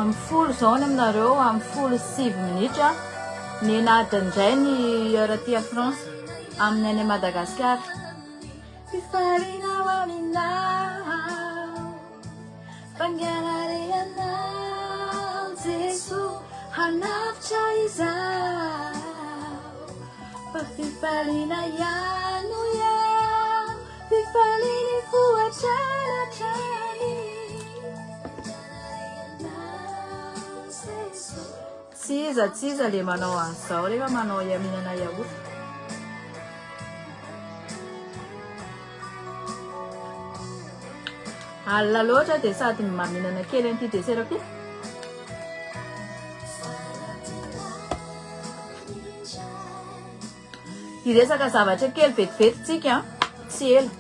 Amin'ny folo izao ny aminareo, amin'ny 10 sy 9 minitra. Nihena adiny indray ny heure aty à France, amin'ny any Madagasikara. Fifaliana ho aminao, fangaraharahanao Jesoa hanavotra izaho. Fa fifaliana ihany no eo, fifalian'ny fo hatrany hatrany. Tsy iza tsy iza le manao an'izao rehefa manao mihinana yaourt. Alina loatra dia sady mihinana kely an'ity dessert ity. Hiresaka zavatra kely vetivety tsika, tsy ela.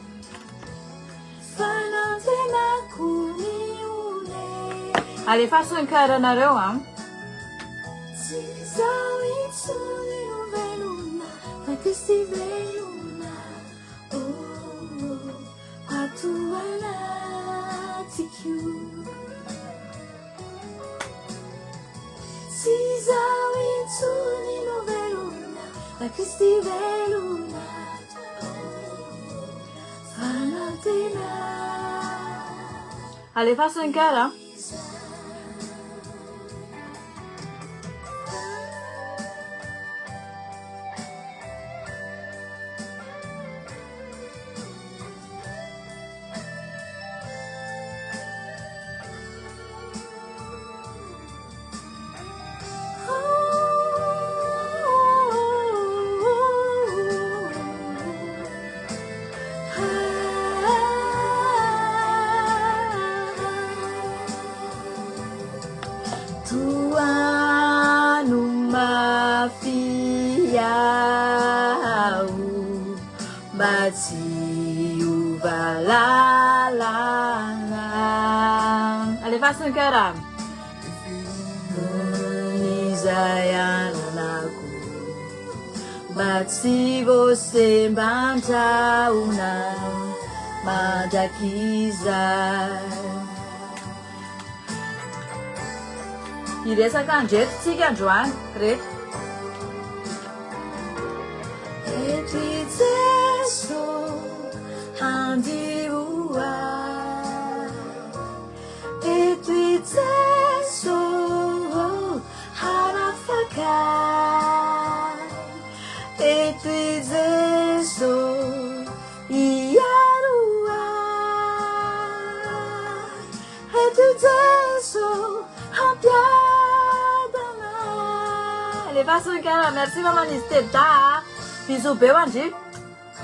Alefaso ny cœur anareo an. Tsy izaho intsony no velona fa Kristy velona oh ato anatiko. Tsy izaho intsony no velona fa Kristy velona oh fanantenana. Alefaso ny cœur an. Tohano mafy aho mba tsy hiova lalana. Alefaso ny cœur. Izay ananako mba tsy voasemban-drahona mandrakizay. Hiresaka andreto tsika androany reto. Eto i Jeso handio ahy. Eto i Jeso hanafaka ahy. Eto i Jeso hiaro ahy. Eto i Jeso hampiadana ahy. Alefaso ny cœur. Merci maman izy Tedda a. Bisous be ho an-dry.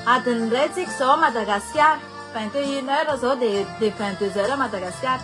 Adiny iray tsika izao Madagasikara. 21 heures izao dia dia 22 heures Madagasikara.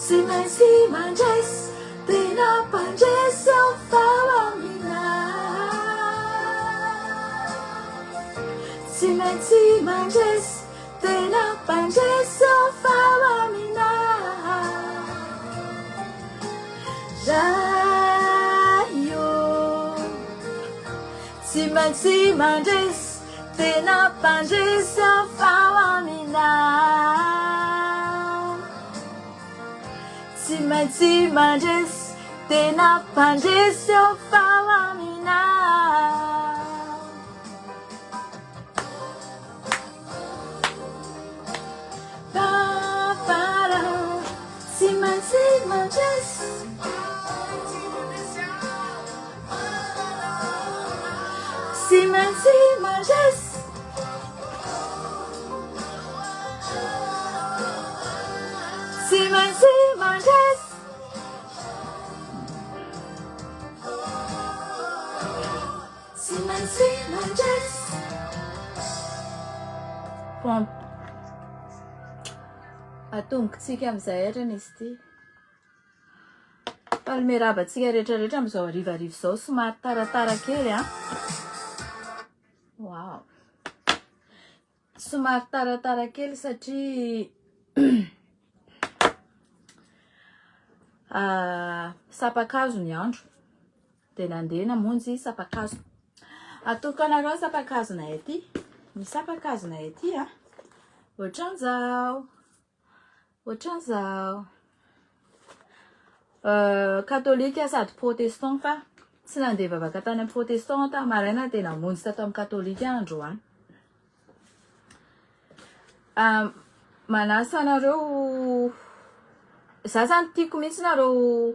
Tsy maintsy mandresy, tena mpandresy aho fa amina. Tsy maintsy mandresy, tena mpandresy aho fa amina. Ray ô, tsy maintsy mandresy, tena mpandresy aho fa amina. Tsy maintsy mandresy, tena mpandresy aho fa amina. Tsy maintsy mandresy. Tsy maintsy mandresy. Tsy maintsy mandresy. Tsy maintsy mandresy. Bon. Atombokintsika amin'izay hatrany izy ity. Faly miarahaba antsika rehetra rehetra amin'izao harivariva izao somary taratara kely an. Wow. Somary taratara kely satria sampan-kazo ny andro dia nandeha namonjy sampan-kazo. Atoroko anareo ny sampan-kazonay aty. Ny sampan-kazonay aty a, ohatran'izao, ohatran'izao. Katolika sady protestant fa tsy nandeha vavaka tany amin'ny protestant aho tamin'ny maraina dia namonjy tato amin'ny katolika aho androany. Manasa anareo, za zany tiako mihitsy nareo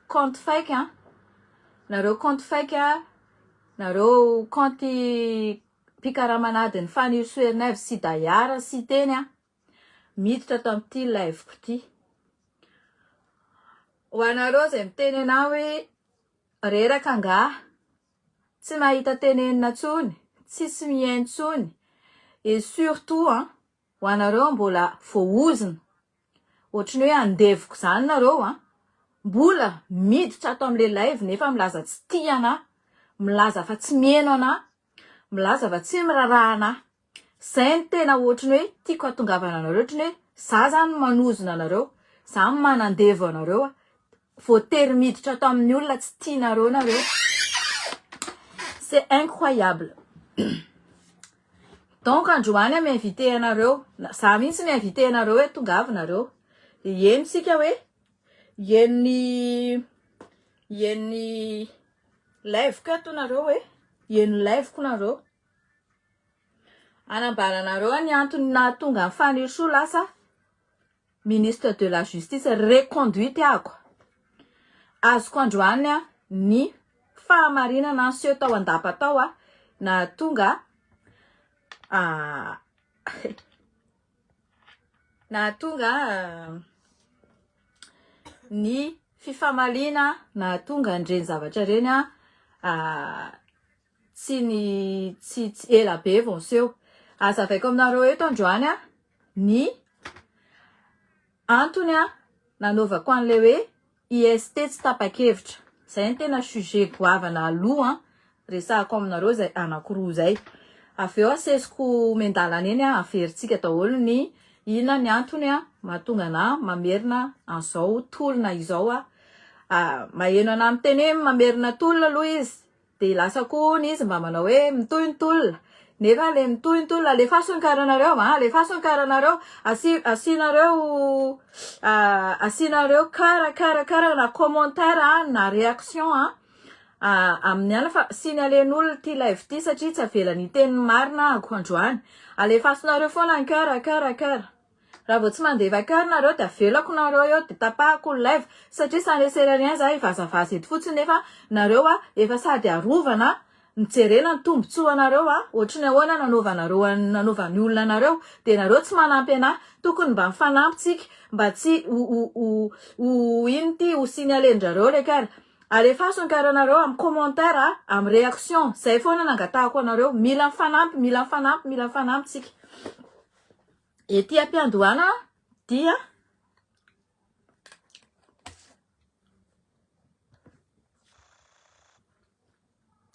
compte fake an, nareo compte fake an, nareo compte mpikaraman'adin'i Fanirisoa Ernaivo sy Dayara sy Teny an, miditra ato amin'ity live-ko ity. Ho anareo izay miteny anah hoe reraka angaha, tsy mahita tenenina intsony, tsisy mihaino intsony, et surtout an, ho anareo mbola voaozona, ohatry ny hoe andevoko izany nareo an, mbola miditra ato amin'ilay live nefa milaza tsy tia anah, milaza fa tsy miheno anah, milaza fa tsy miraharaha anah. Zay no tena ohatry ny hoe tiako hatongavana anareo ohatry ny hoe za zany manozona anareo, za manandevo anareo, voatery miditra ato amin'ny olona tsy tianareo nareo. C'est incroyable. Donc androany aho mi-inviter anareo, za mihitsy mi-inviter anareo hoe tongava nareo. Heno tsika hoe heno ny heno ny live-ko ato nareo hoe heno live-ko nareo. Anambaranareo ny antony nahatonga an'i Fanirisoa lasa ministre de la justice reconduite ako. Azoko androany ny fahamarinana niseho tao an-dapa tao nahatonga nahatonga ny fifamaliana nahatonga an'ireny zavatra ireny tsy ny tsy tsy ela be vao niseho. Azavaiko aminareo eto androany a ny antony a nanaovako an'ilay hoe IST tsy tapa-kevitra. Izay no tena sujet goavana aloha resahako aminareo izay anankiroa izay. Avy eo asesiko miandalana eny a averintsika daholo ny inona ny antony a mahatonga anà mamerina an'izao tolona izao a. Maheno anà miteny hoe mamerina tolona aloha izy Dia lasa koa hono izy mba manao hoe mitohy ny tolona. Nefa le mitohy ny tolona, alefaso ny karanareo a, alefaso ny karanareo, asi- asianareo asianareo kara kara kara na commentaire na réaction a amin'ny ana fa signalen'olona ity live ity satria tsy avelany hiteny ny marina ahako androany. Alefasonareo foana ny cœur cœur cœur. Raha vao tsy mandefa cœur nareo de avelako nareo eo de tapahako ny live satria ça ne sert à rien za hivazavaza eto fotsiny nefa nareo a efa sady arovana nijerena ny tombotsoanareo a ohatry ny ahoana nanaovanareo nanaovan'ny olona anareo de nareo tsy manampy anah tokony mba mifanampy tsika mba tsy ho ho ho ho ino ty ho signalen-drareo le cœur alefaso ny cœur nareo amin'ny commentaire a amin'ny réaction zay foana nangatahako anareo mila mifanampy mila mifanampy mila mifanampy tsika. Ety am-piandohana dia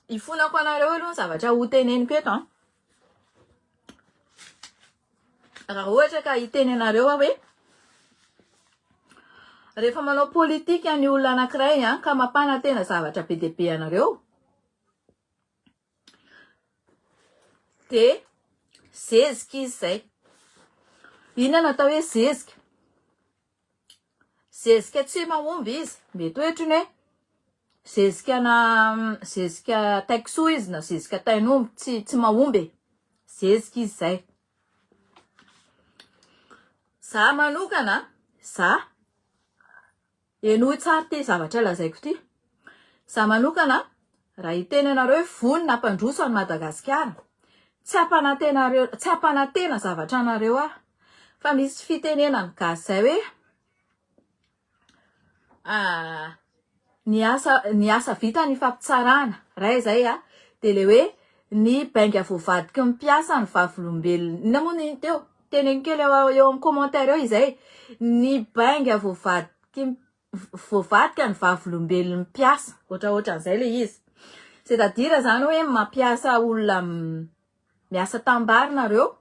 ifonako anareo aloha ny zavatra ho teneniko eto an. Raha ohatra ka hiteny anareo aho hoe rehefa manao politika ny olona anankiray an ka mampanantena zavatra be dia be anareo Dia zezika izy izay. Inona no atao hoe zezika? Zezika tsy mahomby izy. Mety hoe ohatran'ny hoe zezika na zezika taikisoa izy na zezika tain'omby, tsy tsy mahomby e. Zezika izy izay. Za manokana, za Henoy tsara ity zavatra lazaiko ity. Za manokana raha hiteny anareo hoe vonona hampandroso an'i Madagasikara, tsy hampanantenareo, tsy hampanantena zavatra anareo aho. Fa misy fitenenan'ny gasy izay hoe ny asa ny asa vita ny fampitsarana, iray izay a, dia ilay hoe ny bainga voavadiky ny mpiasa ny vavolombelona, inona moa ny teo? Teneno kely eo eo amin'ny commentaire eo izay. Ny bainga voavadiky voavadika ny vavolombelon'ny mpiasa. Ohatraohatran'izay ilay izy. C'est à dire zany hoe mampiasa olona miasa tambary nareo.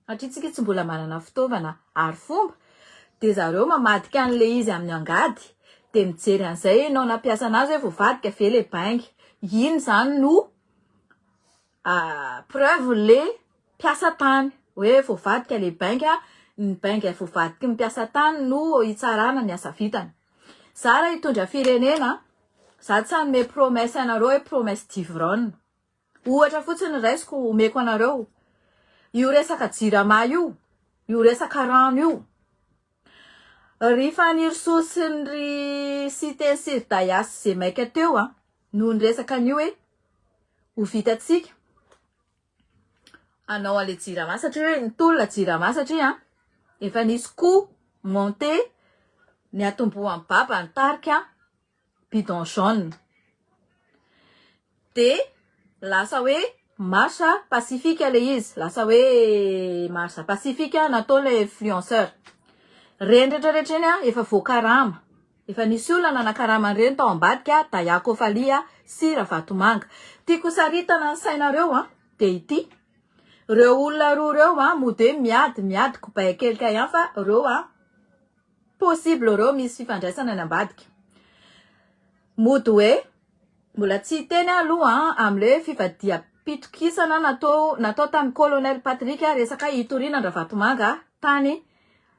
satria tsika tsy mbola manana fitaovana ary fomba, dia zareo mamadika an'ilay izy amin'ny angady, dia mijery an'izay ianao nampiasa anazy hoe voavadika ve ilay bainga. Iny izany no preuve le mpiasa tany hoe voavadika le bainga, ny bainga voavadiky ny mpiasa tany no hitsarana ny asa vitany. Za raha hitondra firenena, za tsy hanome promesse anareo hoe promesse d'ivrogne. Ohatra fotsiny raisiko omeko anareo, io resaka jirama io, io resaka rano io. Ry Fanirisoa sy ny ry Siteny sy ry Dayas ze maika teo a, no niresaka an'io hoe ho vitantsika hanao an'le jirama satria hoe nitolona jirama satria efa nisy coup monté niatombohan'i baba nitarika bidon jaune de lasa hoe marche pacifique le izy lasa hoe marche pacifique natao le influenceur reny rehetra rehetra iny a efa voakarama efa nisy olona nanakarama an'ireny tao ambadika Dayako Falia sy Ravatomanga tiako saritana ny sainareo a de ity reo olona roa reo a mody hoe miady miady kobay kelika ihany fa reo a Possible reo misy fifandraisana any ambadika. Mody hoe mbola tsy hiteny aho aloha an amle fivadiham-pitokisana natao natao tamin'i colonel Patrick resaka hitoriana an-dRavatomanga tany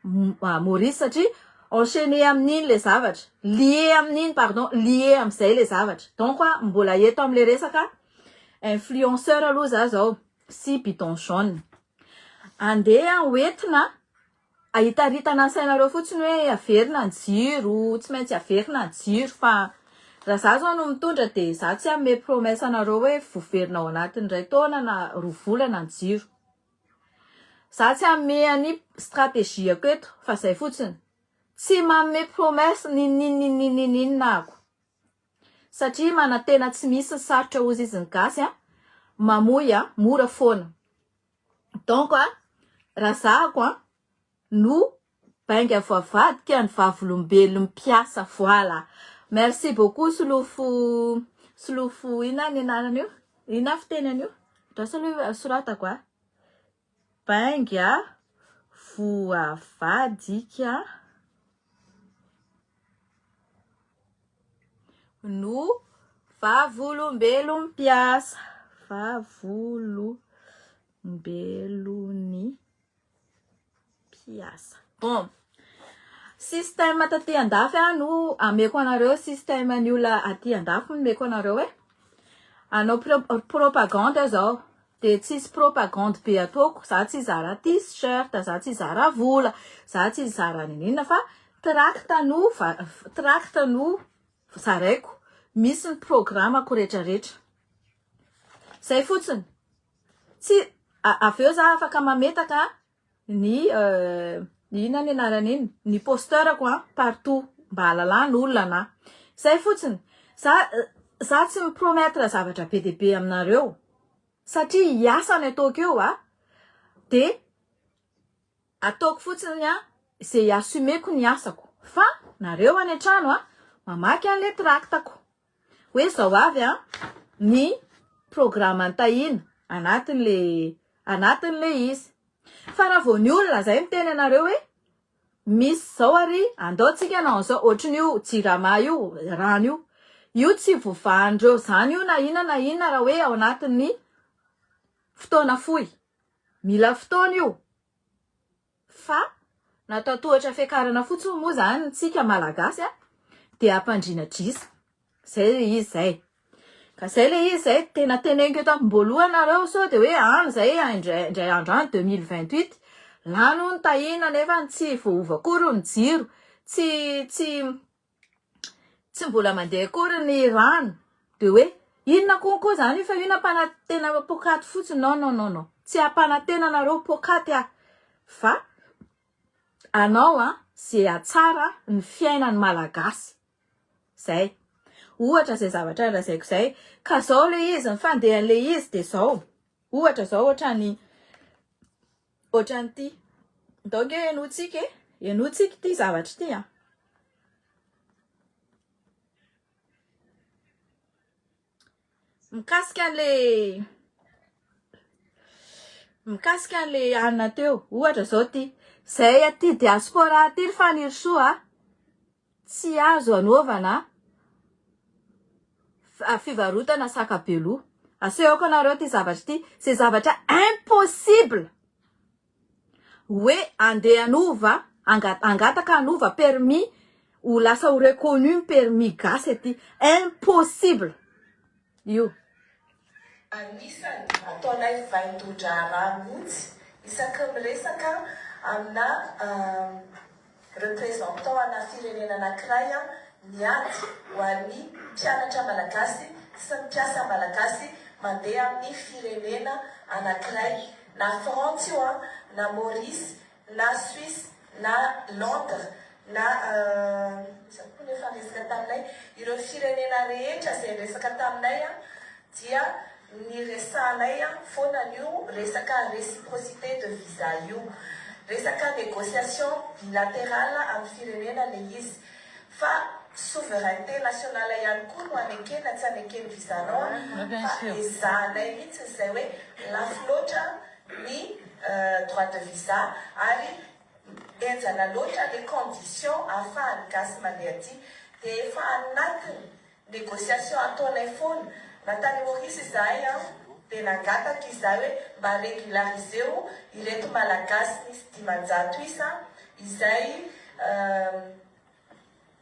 Maurice satria enchaîner amin'iny le zavatra, lié amin'iny pardon, lié amin'izay le zavatra. Donc mbola eto amle resaka influenceur aloha za zao sy bidon jaune. Andeha ho entina Ahitaritana ny sainareo fotsiny hoe averina ny jiro, tsy maintsy averina ny jiro fa raha za zao no mitondra dia za tsy hanome promesse anareo hoe voverina ao anatin'ny iray taona na roa volana ny jiro. Za tsy hanome an'i stratégie-ko eto fa zay fotsiny. Tsy manome promesse n'inon'inona n'inon'inona ako. Satria manantena tsy misy ny sarotra hozy izy ny gasy a, mamoy a, mora foana. Donc a, raha zahako a, no bainga voavadika ny vavolombelon'ny mpiasa voilà. Merci beaucoup solofo solofo inona ny anaran'io? Inona fiteny an'io? Andraso aloha soratako a. Bainga voavadika no vavolombelon'ny mpiasa. Vavolombelon'ny mpiasa. Bon, système taty andafy aho no ameko anareo, système ny olona aty andafy no omeko anareo e. Hanao propagande aho zao. Dia tsisy propagande be ataoko, za tsy hizara t-shirt, za tsy hizara vola, za tsy hizara n'inon'inona fa tract no tract no zaraiko, misy ny programme-ko retraretra. Zay fotsiny. Tsy avy eo za afaka mametaka ny inona ny anaran'iny, ny poster-ko an, partout mba hahalalana olona anah. Zay fotsiny. Za za tsy mi-promettre zavatra be dia be aminareo satria hiasa ny ataoko eo a, de ataoko fotsiny an ze hi-assumer-ko ny asako fa nareo any an-trano an mamaky an'le tract-ko. Hoe zao avy an ny programme-n'i Tahiana anatin'le anatin'le izy. Fa raha vao ny olona zay miteny anareo hoe misy zao ary andao tsika hanao an'izao ohatran'io jirama io, rano io. Io tsy voavahan'ireo zany io na inona na inona raha hoe ao anatin'ny fotoana fohy. Mila fotoana io. Fa natao tohatra fiakarana fotsiny moa zany tsika malagasy a, dia ampandriana drisa. Zay le izy zay. Ka zay le izy zay, tena teneniko eto am-boalohany nareo sao de hoe any zay indray indray andro any 2028, lany hono tahina nefa tsy voaova akory ny jiro, tsy tsy tsy mbola mandeha akory ny rano de hoe inona konko zany io fa io nampanantena pokaty fotsiny non non non non tsy hampanantena anareo pokaty aho fa anao a ze hatsara ny fiainan'ny malagasy zay ohatra zay zavatra lazaiko zay ka zao le izy ny fandehan'le izy de zao ohatra zao ohatrany Ohatran'ity. Ndao nge henointsika e. Henointsika ity zavatra ity an. Mikasika an'le Mikasika an'le anona teo, ohatra zao ty, zay aty diaspora aty ry Fanirisoa a, tsy azo anaovana fivarotana saka beloha. Asehoko anareo ty zavatra ty, zay zavatra impossible hoe andeha hanova, hangataka hanova permis ho lasa ho reconnu ny permis gasy aty, impossible io. Anisany ataonay vaindohan-draharaha mihitsy isaky ny miresaka amina représentant ana firenena anankiray ny ady ho an'ny mpianatra malagasy sy ny mpiasa malagasy mandeha amin'ny firenena anankiray na Frantsa io na Maurice na Suisse na Londres na iza koa no efa niresaka taminay ireo firenena rehetra izay niresaka taminay dia niresahanay foana an'io resaka réciprocité de visa io. Resaka négociation bilatérale amin'ny firenena ilay izy. Fa souveraineté nationale ihany koa no anekena tsy aneken'ny visa-nao fa ezahanay mihitsy izay hoe lafo loatra ny droit de visa ary henjana loatra les conditions ahafahan'ny gasy mandeha aty. Dia efa anatiny Négociation ataonay foana, na tany Maurice izahay an, dia nangataka izahay hoe mba régulariseo ireto Malagasy misy 500 isa izay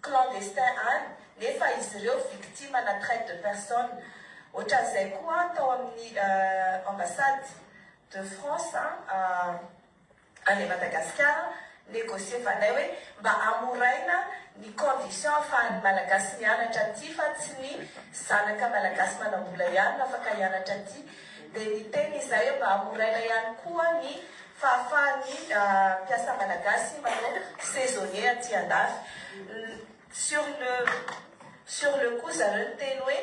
clandestin any nefa izy ireo victime ana traite de personne. Ohatran'izay koa tao amin'ny ambassade de France any Madagasikara, negocievanay hoe mba hamoraina ny condition ahafahan'ny Malagasy mianatra aty fa tsy ny zanaka Malagasy manam-bola ihany no afaka hianatra aty. Dia niteny izahay hoe mba hamoraina ihany koa ny fahafahan'ny mpiasa Malagasy manao saisonnier aty andafy. Sur le sur le coup zareo niteny hoe.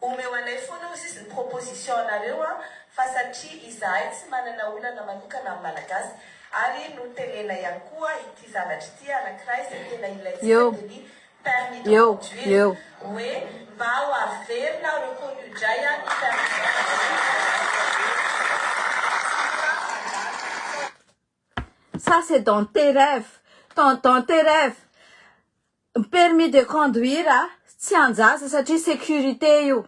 Omeo anay foana ozy izy ny proposition anareo an, fa satria izahay tsy manana olana manokana amin'ny Malagasy, ary notenena ihany koa ity zavatra ity anankiray izay tena ilaintsika Eo. dia ny permis de Eo. conduire Eo. hoe mba ho averina reconnu indray an ny permis de conduire. Ça c'est dans tes rêves, dans dans tes rêves. Ny permis de conduire tsy anjaza satria sécurité io.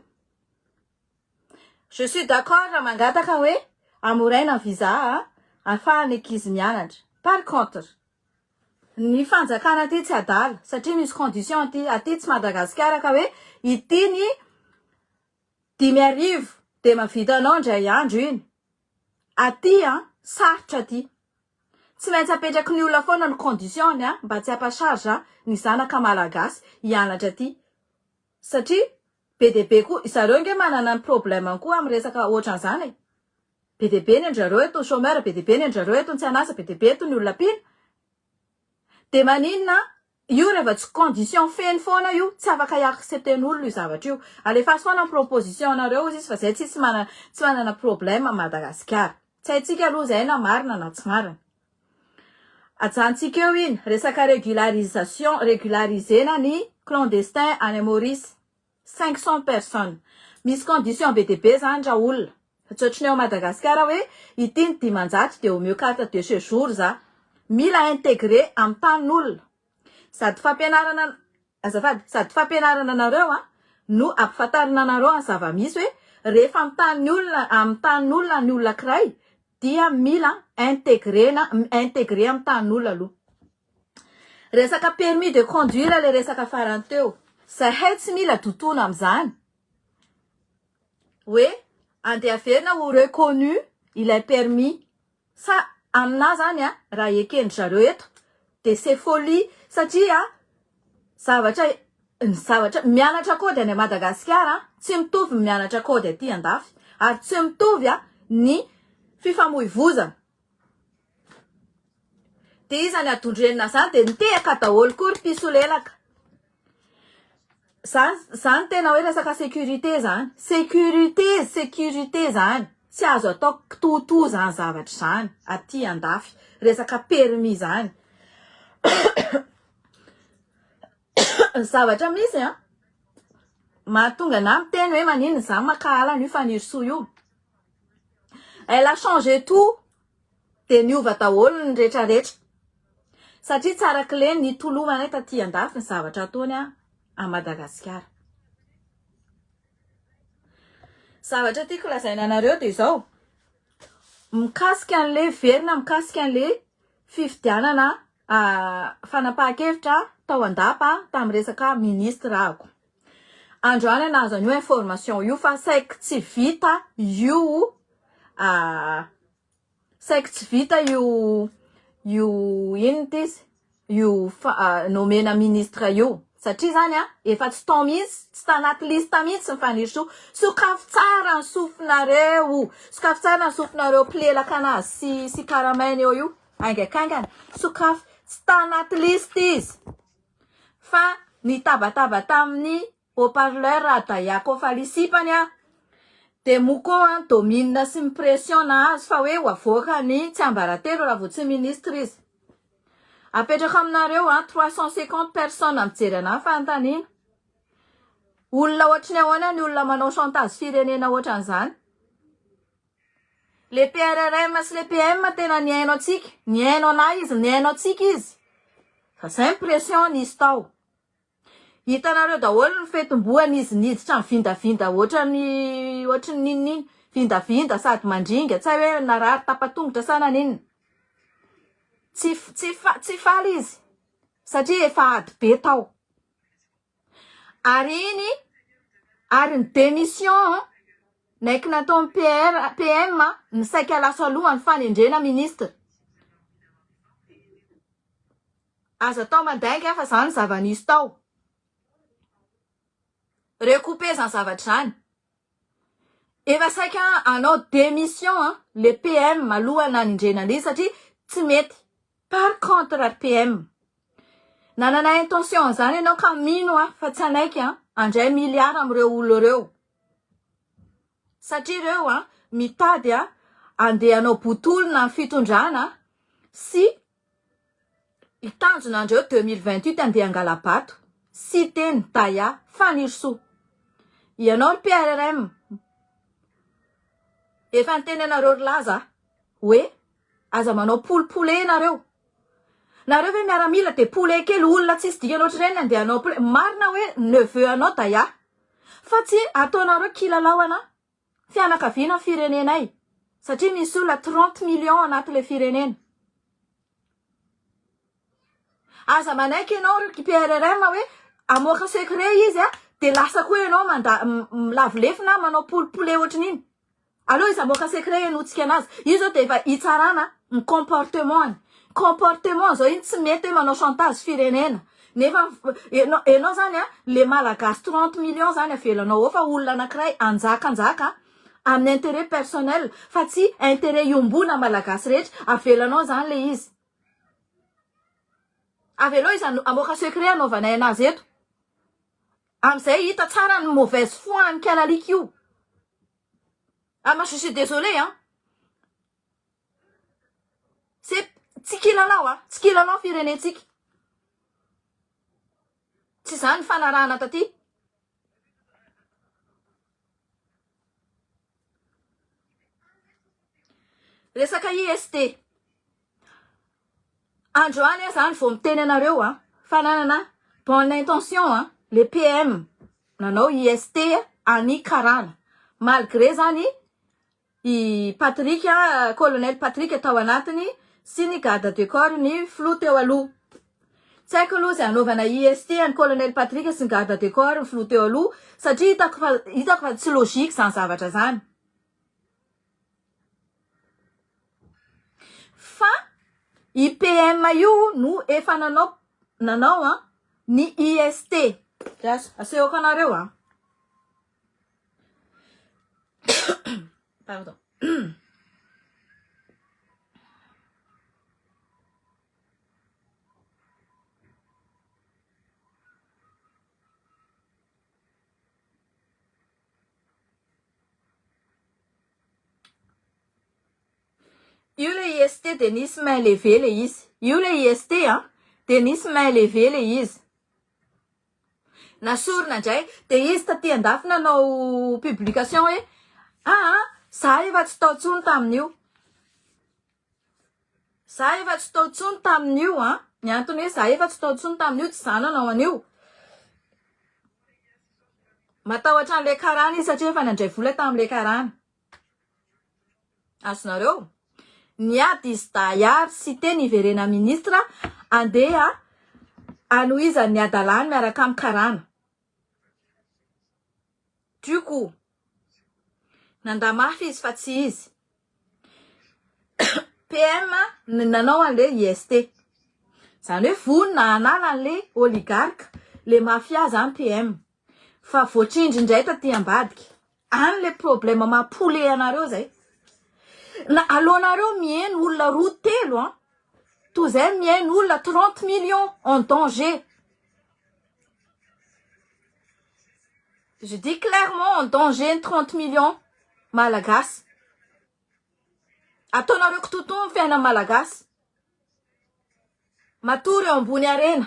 Je suis d'accord raha mangataka hoe amoraina ny visa ahafahan'ny ankizy mianatra. Par contre, ny fanjakana aty tsy adala satria misy condition aty, aty tsy Madagasikara ka hoe ity ny 5000 dia mahavita anao indray andro iny. Aty an, sarotra aty. Tsy maintsy apetraky ny olona foana ny condition-ny an, mba tsy hampa-charge ny zanaka malagasy hianatra aty. Satria be dia be koa, zareo ange manana ny problème-ny koa amin'ny resaka ohatran'izany e. Be dia be ny an-dry zareo eto ny chômeur, be dia be ny an-dry zareo eto ny tsy an'asa, be dia be eto ny olona mpino. Dia maninona Io reva tsy condition feno foana io, tsy afaka hi-accepter-n'olona io zavatra io. Alefaso foana ny proposition-nareo ozy izy fa zay tsisy manana tsy manana problème à Madagasikara. Tsy haintsika aloha zay na marina na tsy marina. Ajanontsika eo iny resaka régularisation, régulariser-na ny clandestin any Maurice. 500 personnes. Misy condition be dia be zany ra olona. Fa tsy ohatry ny ao Madagascar hoe ity ny 500 dia omeo carte de séjour za. Mila integrer amin'ny tanin'olona. Sady fampianarana azafady, sady fampianarana anareo an no ampifantarina anareo ny zava-misy hoe rehefa amin'ny tanin'ny olona amin'ny tanin'olona ny olona kiray dia mila integrer-na integrer amin'ny tanin'olona aloha. Resaka permis de conduire le resaka farany teo. Zahay tsy mila dotona amizany. Hoe andeha averina ho reconnu ilay permis. Sa aminah zany a raha eken-dry zareo eto de c'est folie satria zavatra ny zavatra mianatra code any Madagasikara tsy mitovy ny mianatra code aty andafy ary tsy mitovy ny fifamoivozana. Dia iza ny adondrenina zany dia nitehaka daholo koa ry mpisolelaka. Zany zany tena hoe resaka sécurité zany. Sécurité, sécurité zany. Tsy azo atao kitoatoa zany zavatra zany aty andafy. Resaka permis zany. Ny zavatra misy an, mahatonga anah miteny hoe maninona za mankahala an'io Fanirisoa io. Elle a changé tout dia niova daholo ny retraretra. Satria tsara kle ny tolomanay taty andafy ny zavatra ataony a Madagasikara. Zavatra tiako lazaina anareo dia izao, mikasika an'le verina mikasika an'le fifidianana fanapahan-kevitra tao an-dapa tamin'ny resaka ministre ako. Androany aho nahazo an'io information io fa saiky tsy vita io saiky tsy vita io io inona ity izy io nomena ministre io satria zany a efa tsy tao mihitsy tsy tanaty liste mihitsy ny Fanirisoa sokafy tsara ny sofinareo sokafy tsara ny sofinareo mpilelaka anazy sy sy karamainy eo io haingankaingana sokafy tsy tanaty liste izy fa nitabataba tamin'ny haut parleur Dayako Faly sipany aho dia moa koa domine sy ny pression nahazo fa hoe ho avoaka ny tsiambaratelo raha vao tsy ministre izy. Apetrako aminareo an, 350 personnes mijery anah fanontaniana. Olona ohatry ny ahoana ny olona manao chantage firenena ohatran'izany? Le PRRM sy le PM tena nihaino antsika, nihaino anah izy, nihaino antsika izy. Fa zay ny pression nisy tao. Hitanareo daholo ny fetim-boany izy niditra nivindavinda ohatrany ohatry ny n'inona iny, vindavinda sady mandringa, tsy hay hoe narary tapa-tongotra sa naninona. Tsy tsy tsy faly izy satria efa ady be tao. Ary iny ary ny démission naiky nataon'ny PR PM ny saika lasa aloha ny fanendrena ministre. Aza atao mandainga fa zany zava-nisy tao. Recouper zany zavatra zany. Efa saika hanao démission le PM aloha nanindrena an'izy satria tsy mety. Par contre ry PM, nanana intention an'izany ianao ka mino aho fa tsy hanaiky handray milliard amin'ireo olona ireo. Satria ireo mitady handeha hanao botolona amin'ny fitondrana sy Tanjona andreo 2028 andeha angalabato, Siteny, Daya, Fanirisoa. Ianao ry PRRM, efa niteny anareo ry laza hoe aza manao poulet nareo. Nareo ve miaramila de poulet kely olona tsisy dikany ohatr'ireny andeha hanao poulet. Marina hoe neveu anao Daya fa tsy ataonareo kilalao ana fianakaviana ny firenenay satria misy olona 30 millions anaty le firenena. Aza manaiky ianao ry PRRM hoe amoaka secret izy a de lasa koa ianao manda milavo lefona manao poulet ohatran'iny. Aleo izy amoaka secret henotsika anazy. Io zao de efa hitsarana ny comportement-ny. Comportement zao iny tsy mety hoe manao chantage firenena. Nefa enao enao zany a le malagasy 30 millions zany avelanao ao fa olona anakiray anjakanjaka amin'ny intérêt personnel fa tsy intérêt iombona malagasy rehetra avelanao zany le izy. Avelao izy hamoaka secret hanaovanay anazy eto. Amizay hita tsara ny mauvaise foi an'i Kalalika io. Ah moi je suis désolé hein. C'est tsy kilalao ah, tsy kilalao firenentsika. Tsy izany ny fanarahana taty. Resaka IST. Androany aho zany vao miteny anareo a, fa nanana bonne intention a, le PM nanao IST any karana. Malgré zany i Patrick, colonel Patrick tao anatiny sy ny garde de corps ny filoha teo aloha. Tsy haiko aloha izay hanaovana IST an'i colonel Patrick sy ny garde de corps ny filoha teo aloha satria hitako fa hitako fa tsy logique izany zavatra izany. Fa i PM io no efa nanao nanao an ny IST. Asehoko anareo an. Pardon. Io le IST dia nisy main levée le izy. Io le IST an, dia nisy main levée le izy. Nasorina indray, dia izy taty andafy nanao publication hoe aa ah, Za efa tsy tao tsony tamin'io. Za efa tsy tao tsony tamin'io an. Ny antony hoe za efa tsy tao tsony tamin'io tsy za nanao an'io. Matahotra an'ilay karana izy satria efa nandray vola tamin'ilay karana. Azonareo? Niady izy dahy ary Siteny hiverena ministre andeha hanohizany ny hadalany miaraka amin'ny karana. Du coup, nandà mafy izy fa tsy izy. PM no nanao an'le IST. Zany hoe vonona hanala an'le oligarque, le mafia zany PM. Fa voatrindry indray taty ambadika. Any le problème maha-poulet anareo zay. Na aleonareo mihaino olona roa telo an, toy izay mihaino olona 30 millions en danger. Je dis clairement en danger ny 30 millions malagasy. Ataonareo kitotoa ny fiainan'ny malagasy. Matory eo ambony harena.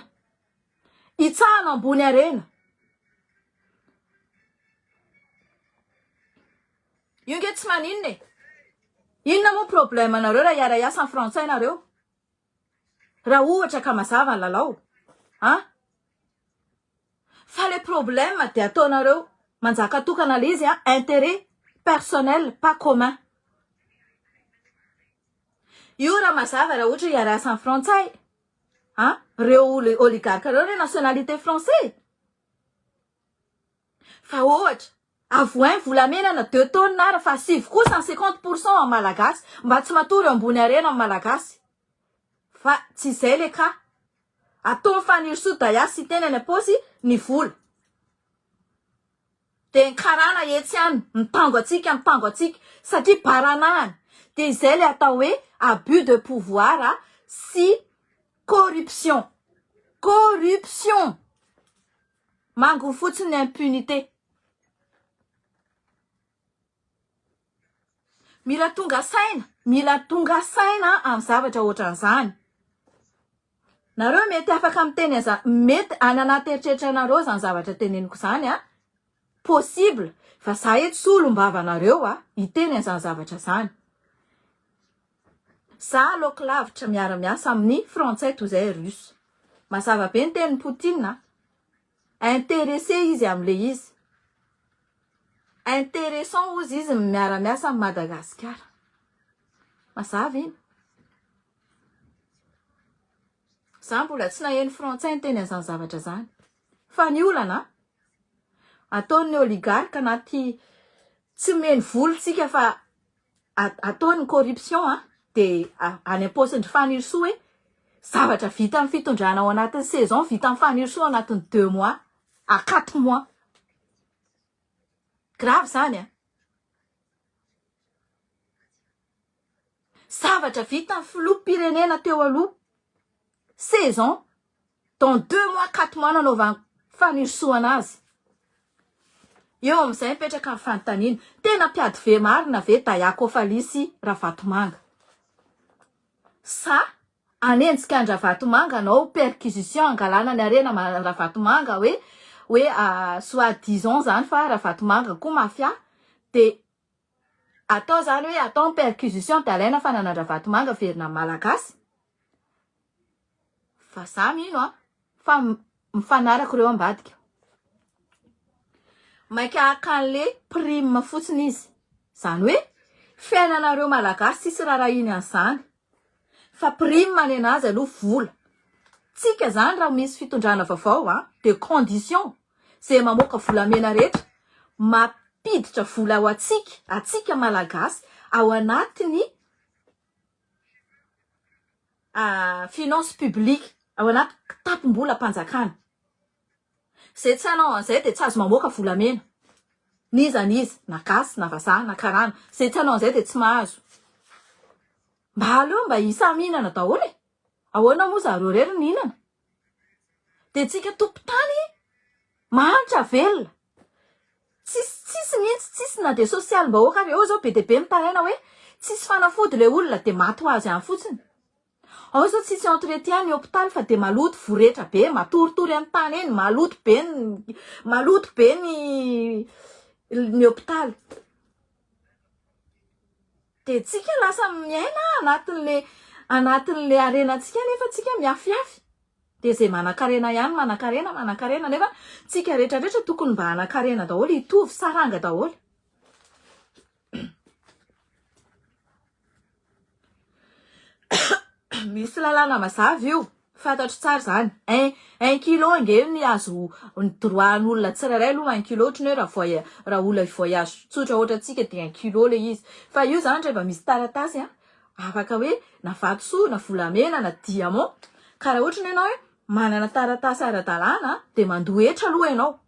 Itsahana ambony harena. Io nge tsy maninona e. Inona moa problème anareo raha hiara-hiasa amin'ny frantsay nareo? Raha ohatra ka mazava ny lalao. An? Fa le problème dia ataonareo manjaka tokana le izy an, intérêt personnel pas commun. Io raha mazava raha ohatra hiara-hiasa amin'ny frantsay an, reo oligarque reo re nationalité français. Fa ohatra, avoain volamena na deux tonnes ara fa asivo kosa ny 50% amin'ny malagasy mba tsy matory eo ambony harena ny malagasy. Fa tsy izay le cas. Ataon'i Fanirisoa Daya sy teny any am-paosy ny vola. Dia ny karana etsy ihany mitango antsika mitango antsika satria baranahany. Dia izay le atao hoe abus de pouvoir sy corruption. Corruption! Manginy fotsiny ny impunité. Mila tonga saina, mila tonga saina amin'ny zavatra ohatran'izany. Nareo mety afaka miteny an'izany, mety any anaty eritreritra anareo izany zavatra teneniko izany a, possible, fa za eto solombavanareo a, hiteny an'izany zavatra izany. Za aleoko lavitra miara-miasa amin'ny frantsay toy izay russe. Mazava be ny tenin'i Poutine a. Intéressé izy amin'ilay izy. Intéressant hozy izy ny miara-miasa amin'i Madagasikara. Mazava iny. Za mbola tsy naheno frantsay niteny an'izany zavatra izany. Fa ny olana ataon'ny oligarque anaty tsy omeny vola tsika fa ataony ny corruption a de any am-paosindry Fanirisoa hoe zavatra vitan'ny fitondrana ao anatin'ny saison vitan'i Fanirisoa ao anatin'ny deux mois à quatre mois. Grave zany a. Zavatra vitan'ny filoham-pirenena teo aloha saison dans deux mois quatre mois nanaovan'i Fanirisoa anazy. Eo amin'izay mipetraka ny fanontaniana, tena mpiady ve marina ve Daya Kofali sy Ravatomanga? Sa hanenjika an-dRavatomanga hanao perquisition hangalana ny harena Ravatomanga hoe hoe soit disant zany fa Ravatomanga koa mafia de atao zany hoe atao ny perquisition de alaina fananan-dRavatomanga averina amin'ny Malagasy? Fa za mino a fa mifanaraka ireo ambadika. Maika haka an'le prime fotsiny izy. Zany hoe fiainanareo malagasy tsisy rarahiny an'izany. Fa prime nenazy aloha vola. Tsika zany raha misy fitondrana vaovao a de condition ze mamoaka volamena rehetra mampiditra vola ho antsika, antsika malagasy ao anatin'ny finance publique ao anaty kitapom-bolam-panjakana. Izay tsy hanao an'izay dia tsy azo mamoaka volamena. N'iza n'iza, na gasy, na vazaha, na karana. Izay tsy hanao an'izay dia tsy mahazo. Mba aleo mba samy hihinana daholo e! Ahoana moa zareo irery no hihinana? Dia tsika tompon-tany mahantra velona. Tsisy tsisy mihitsy tsisy na dia sosialim-bahoaka ary eo zao be dia be mitaraina hoe tsisy fanafody ilay olona dia maty ho azy any fotsiny. Ao zao tsisy entretien ny hopitaly fa dia maloto voretra be matoritory any tany eny maloto be ny maloto be ny ny hopitaly. Dia tsika lasa miaina anatin'le anatin'le harenantsika nefa tsika miafiafy. Dia izay manankarena ihany manankarena manankarena nefa tsika rehetra rehetra tokony mba hanankarena daholo hitovy saranga daholo. Misy lalàna mazava io, fantatro tsara izany. Un, un kilo ange ny azo, ny droit an'olona tsirairay aloha un kilo, ohatran'ny hoe raha voya- raha olona hi-voyage tsotra ohatrantsika dia un kilo ilay izy. Fa io izany rehefa misy taratasy an, afaka hoe na vatosoa na volamena na diamant, ka raha ohatra ny ianao hoe manana taratasy ara-dalàna dia mandoa hetra aloha ianao.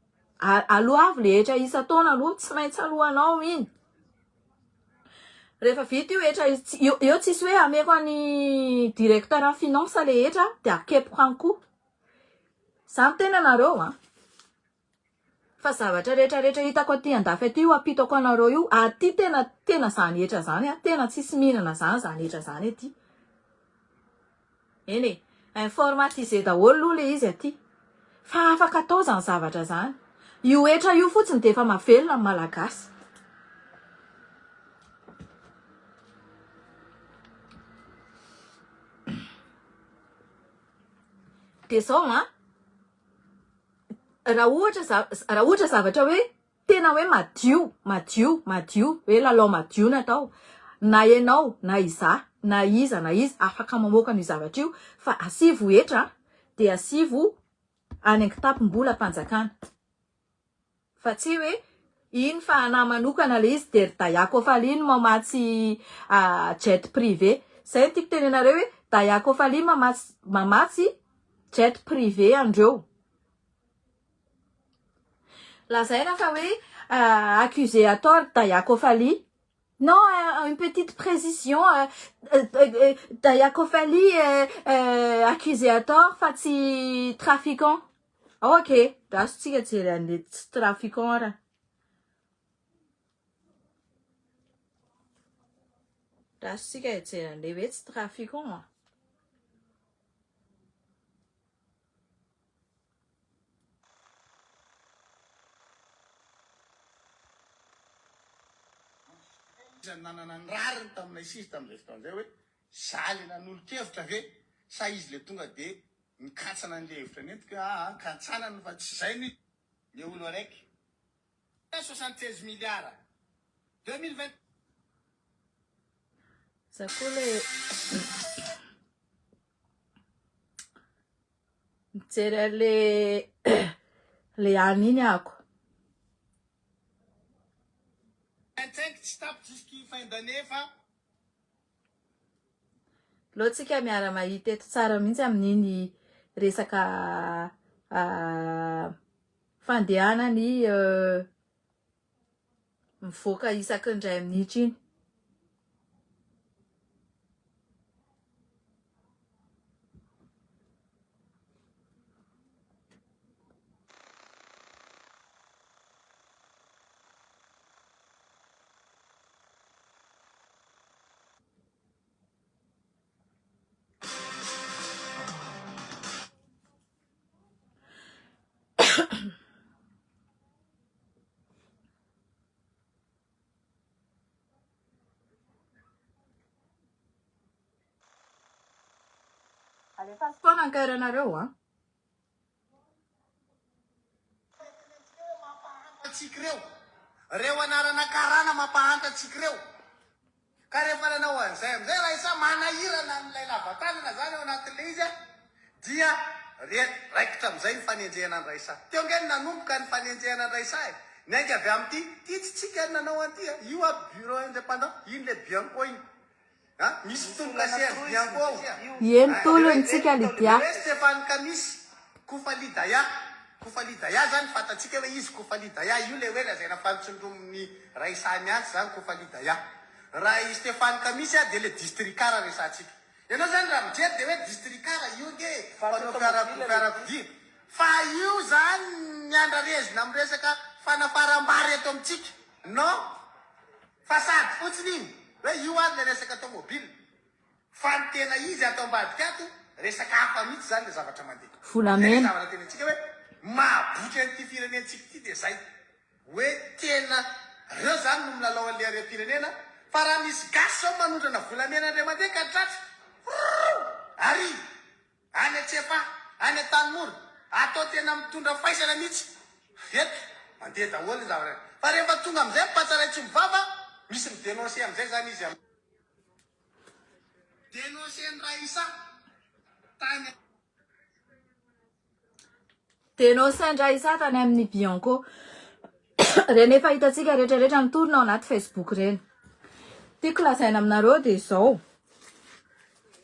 Aloavy ilay hetra isan-taona aloha, tsy maintsy aloanao iny. Rehefa vita io hetra io, eo tsisy hoe ameko an'i directeur en finance le hetra dia akepoko any koa. Za miteny anareo an, fa zavatra rehetra rehetra hitako aty andafy aty io ampitako anareo io, aty tena tena zany hetra zany an, tena tsisy mihinana zany zany hetra zany aty. Eny e, informatisé daholo aloha le izy aty. Fa afaka atao zany zavatra zany. Io hetra io fotsiny dia efa mahavelona ny Malagasy. Dia zao an, raha ohatra raha ohatra zavatra hoe Tena hoe madio, madio, madio, hoe lalao madio no atao. Na ianao, na izaho, na iza na iza afaka mamoaka an'io zavatra io fa asivo hetra dia asivo any an-kitapom-bolam-panjakana. Fa tsy hoe iny fa anah manokana ilay izy dia ry Dayako Faly no mamatsy jet privé. Izay no tiako tenenareo hoe Dayako Faly mamatsy mamatsy jet privé andreo. Lazaina fa hoe accusé à tort Daya Kofali. Non, une petite précision, Daya Kofali accusé à tort fa tsy trafiquant. Ok, raso tsika jery an'le tsy trafiquant ara. Raso tsika hijery an'le hoe tsy trafiquant. Iza no nanana ny rariny tamin'ilay sizy tamin'izay fotoana izay hoe za le nanolo-kevitra ve sa izy le tonga de nikatsana an'le hevitra nentiko hoe aa kantsanana fa tsy zay no le olo araiky 76 milliards 2020 Za koa le Mijery an'le le any iny ako. 25 tsy tapitra jusqu' fin d'année fa. Aleo tsika miara mahita eto tsara mihitsy amin'iny resaka fandehanany mivoaka isaky ny indray minitra iny. Alefaso foana ny kairanareo an. Antsika ireo. Reo anarana karana mampahantra antsika ireo. Ka rehefa nanao an'izay amin'izay Raissa manahirana an'ilay lava tanana zany ao anatin'ilay izy dia re raikitra amin'izay ny fanenjehana an'i Raissa. Teo ange no nanomboka ny fanenjehana an'i Raissa e. Niainga avy amin'ity, ity tsy tsika no nanao an'ity a, io a bureau indépendant, iny le Bianco iny. A, misy fitombokase an'i Bianco ao. Ie ny tolony tsika Lydia. Le hoe Stéphane Kamisy, Kofali Daya. Kofali Daya zany fantatsika hoe izy Kofali Daya, io le hoe lazaina fa notsindromin'i Raissa niantsy zany Kofali Daya. Raha i Stéphane Kamisy dia le districar resahantsika. Ianao zany raha mijery dia hoe districar io ange mpanao fiarakodia. Fa io zany ny andrarezina amin'ny resaka fanafaram-bary eto amintsika. Non. Façade fotsiny iny hoe io ary le resaka tomobile. Fa ny tena izy ato ambadika ato resaka hafa mihitsy zany le zavatra mandeha. Zay le Volamena. zavatra tenentsika hoe mahabotry an'ity firenentsika ity dia zay. Hoe tena reo zany no milalao an'le harem-pirenena. Fa raha misy gasy zao manondrana volamena indray mandeha ka tratra, frrrou! Ary! Any Antsefaha, any Antanimora, atao tena mitondra faisana mihitsy. Eto, mandeha daholo ny zavatra. Fa rehefa tonga amin'izay ny mpatsaray tsy mivava, misy mi-denoncer amin'izay izany izy am. Denoncer-n'i Raissa tany. Denoncer-n'i Raissa tany amin'ny Bianco. Ireny efa hitantsika rehetrarehetra mitorina ao anaty Facebook ireny. Tiako lazaina aminareo dia izao.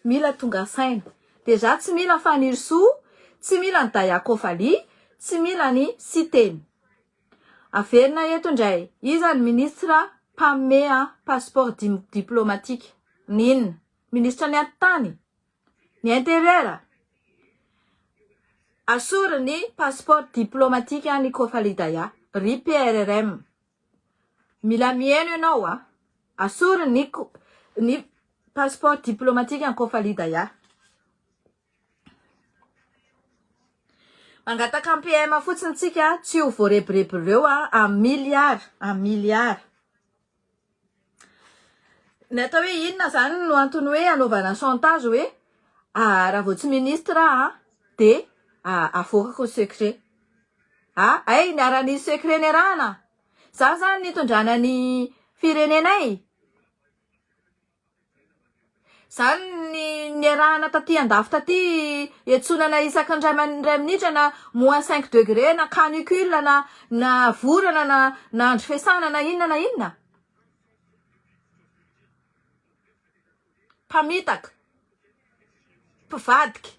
Mila tonga saina. Déjà tsy mila Fanirisoa, tsy mila ny Dayakofali, tsy mila ny Siteny. Averina eto indray, iza ny ministre mpanome passeport diplomatique? Ny inona? Ministre ny atitany? Ny intérieur? Asory ny passeport diplomatique an'i Kofali Daya, ry PRRM. Mila mihaino ianao a! Asory ny ny passeport diplomatique an'i Kofali Daya. Mangataka am PM fotsiny tsika tsy ho voarebireby reo a am milliard am milliard. Ny atao hoe inona zany no antony hoe anaovana chantage hoe raha vao tsy ministre aho de avoakako ny secret. Ah hay niara-nisy secret niarahana? Za zany nitondrana ny firenenay? Zany ny niarahana taty andafy taty iantsonana isaky ny iray minitra na moins cinq degré na canicule na na vorana na na andro fiasana na inona na inona? Mpamitaka. Mpivadika.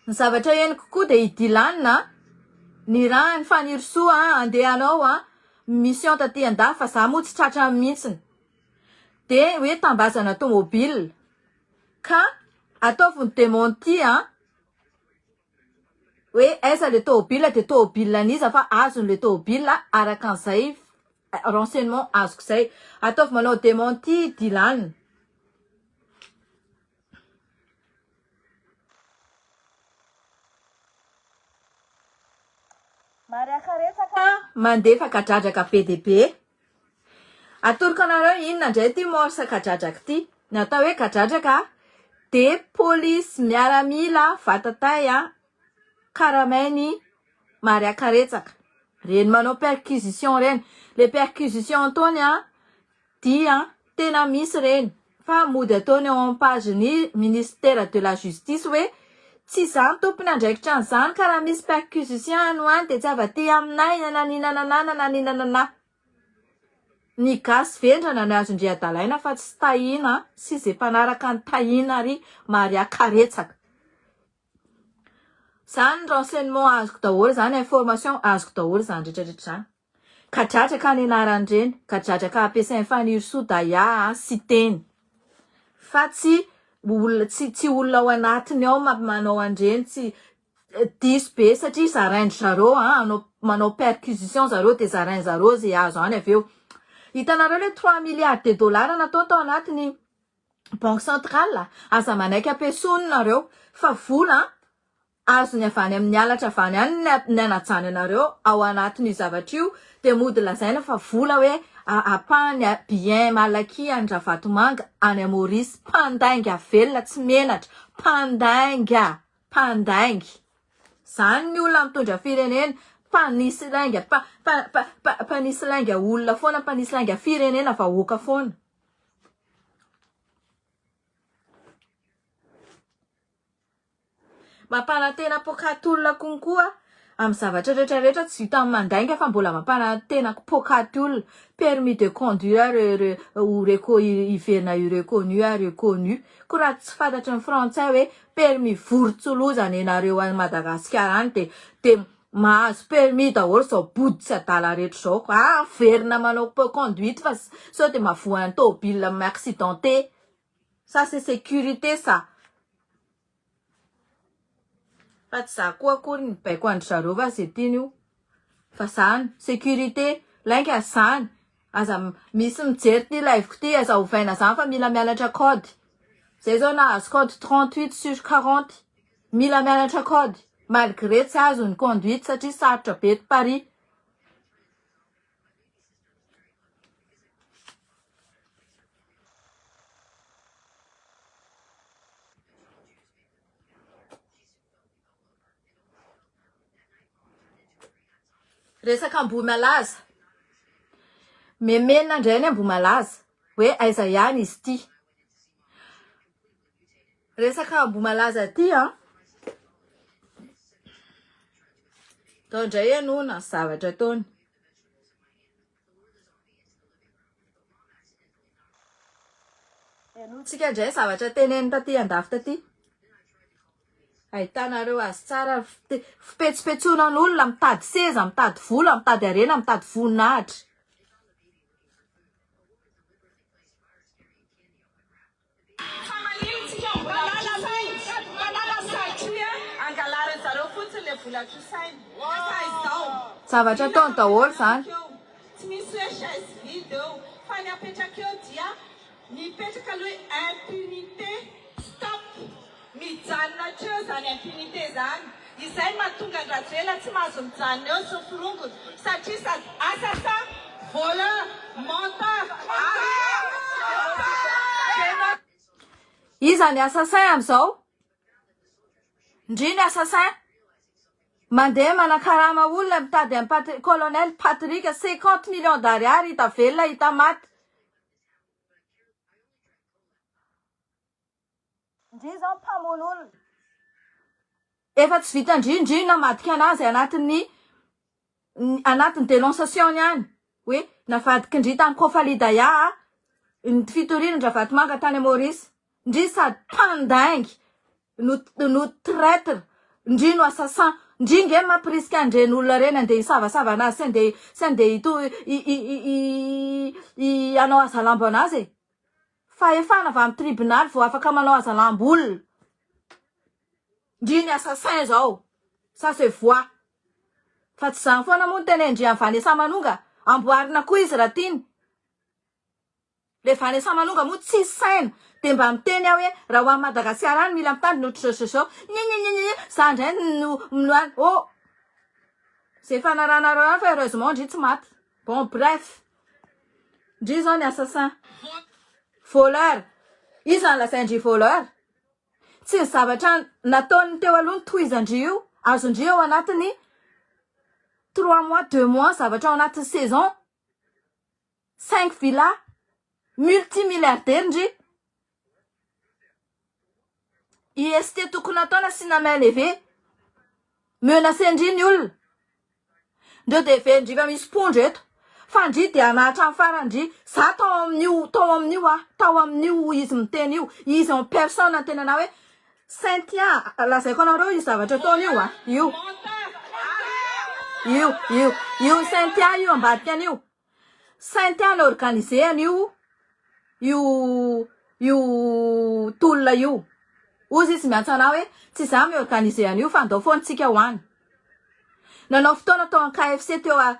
Ny zavatra henoko koa dia i Dylan a, nirahin'i Fanirisoa handeha hanao mission taty andafy fa za moa tsy tratrany mihitsiny. Dia hoe tambazana tomobile. Ka ataovy ny dementi a, hoe aiza le tôbila dia tôbila an'iza fa azony le tôbila araka an'izay renseignement azoko izay. Ataovy manao dementi Dylan. Mariakaretsaka mandefa kadradraka be dia be. Atoroko anareo inona indray ity morse kadradraka ity. Ny atao hoe kadradraka dia polisy miaramila vatatay karamain'i Mariakaretsaka. Ireny manao perquisition ireny. Ilay perquisition ataony dia tena misy ireny fa mody ataony ao amin'ny page ny ministère de la justice hoe tsy izaho no tompon'andraikitra an'izany ka raha misy perquisition any ho any dia tsy avy aty aminay nananinanana nananinanana. Ny gasy vendrana no azon-dry adalaina fa tsy Tahina sy ze mpanaraka an'i Tahina ry Maria Karetsaka. Zany renseignement azoko daholo zany information azoko daholo zany rehetra rehetra zany. Kadradraka ny anaran'ireny, kadradraka ampiasain'i Fanirisoa Daya Siteny fa tsy olona tsy tsy olona ao anatiny ao manao an'ireny tsy Diso be satria zarain-dry zareo an, hanao manao perquisition zareo dia zarain zareo ze azo any avy eo. Hitanareo le trois milliards de dollars natao tao anatin'ny banque centrale? Aza manaiky ampiasoany nareo fa vola azony avy any amin'ny halatra avy any any ny hanajany anareo ao anatin'io zavatra io dia mody lazaina fa vola hoe ampahany bien mal acquis an'i Ravatomanga any Maurice. Mpandainga velona tsy menatra. Mpandainga. Mpandainga. Zany ny olona mitondra firenena, mpanisy lainga, mpa, mpa, mpa, mpa, mpanisy lainga olona foana, mpanisy lainga firenena vahoaka foana. Mampanantena poakaty olona konkoa amin'ny zavatra rehetra rehetra tsy vitan'ny mandainga fa mbola mampanantena poakaty olona. Permis de conduire re, re, ho reco, hiverina io reconnu a reconnu. Koa raha tsy fantatry ny frantsay hoe permis vorontsoloza nenareo any Madagasikara any dia dia mahazo permis daholo izao body sy adala rehetra izao. Ah miverina manao conduite fa sao dia mahavoan'ny tômôbila mi-accidenté. Ça c'est sécurité ça. Fa tsy za koa akory ny baiko andry zareo fa ze tiany io. Fa zany, sécurité, lainga zany. Aza misy mijery ty live-ko ty, aza ovaina zany fa mila mianatra code. Zay zao nahazo code 38 sur 40. Mila mianatra code. Malgré tsy azo ny conduite satria sarotra be eto Paris. Resaka Ambohimalaza. Memenina indray ny Ambohimalaza hoe aiza ihany izy ity. Resaka Ambohimalaza ity an. Atao indray henoina ny zavatra ataony. Henointsika indray ny zavatra teneniny taty andafy taty. Ahitanareo azy tsara fipetsopetsonan'olona mitady seza, mitady vola, mitady harena, mitady voninahitra. Fa manino tsika mbola trosaina? Mpanala satria angalarin zareo fotsiny le vola trosaina. Fa izao. Zavatra ataony daholo izany. Tsy misy hoe chaise vide eo. Fa ny apetraka eo dia mipetraka aloha hoe impunité stop. Mijanona hatreo izany impunité izany. Izay no mahatonga an-dRajoelina tsy mahazo mijanona eo sy ny forongony satria sady assassin, voleur, menteur ary Iza ny assassin amin'izao? Ndry ny assassin. Mandeha manakarama olona mitady an'i Patri- colonel Patrick 50 millions d'ariary hita velona hita maty. Ndry zao mpamono olona. Efa tsy vita ndry ndry namadika anazy anatin'ny anatin'ny dénonciation-ny any hoe navadiky ndry tany Kofalidaya ny fitoriana an-dRavatomanga tany Maurice. Ndry sady mpandainga no no traitre ndry no assassin. Ndry nge mampirisika an'ireny olona ireny andeha hisavasava anazy sy andeha sy andeha hito i hanao hazalambo anazy e. Fahefana avy amin'ny tribonaly vao afaka manao hazalambo olona. Ndry ny assassin zao. Ça se voit. Fa tsy zany foana moa no tenenin-dry an'i Vanessa Manonga. Amboarina koa izy raha tiany. Le Vanessa Manonga moa tsisy saina. Dia mba miteny aho hoe raha ho an'i Madagasikara any mila mitandrina ohatr'izao sy izao. Nyenyenyenyenye. Za ndray no no any. Oh! Ze fanarahanareo any fa heureusement ndry tsy maty. Bon bref. Ndry zao ny assassin. Voleur. Iza no lazain-dry voleur? Tsy ny zavatra nataon'ny teo aloha no tohizan-dry io. Azon-dry ao anatin'ny trois mois, deux mois zavatra ao anatin'ny saison. Cinq villas. Multimilliardaire ndry. IST tokony atao nasiana main levée. Menacer-ndry ny olona. Ndreo dia heverin-dry fa misy pondro eto. Fa ndry dia hanahatra ny farany ndry. Za tao amin'io, tao amin'io aho, tao amin'io izy miteny io. Izy en personne niteny anah hoe Cynthia, lazaiko anareo io zavatra ataony io a. Io. Io, io. Io Cynthia io ambadika an'io. Cynthia no organiser an'io io io tolona io. Hozy izy miantso anah hoe tsy za mi-organiser an'io fa andao foana tsika ho any. Nanao fotoana tao amin'ny KFC teo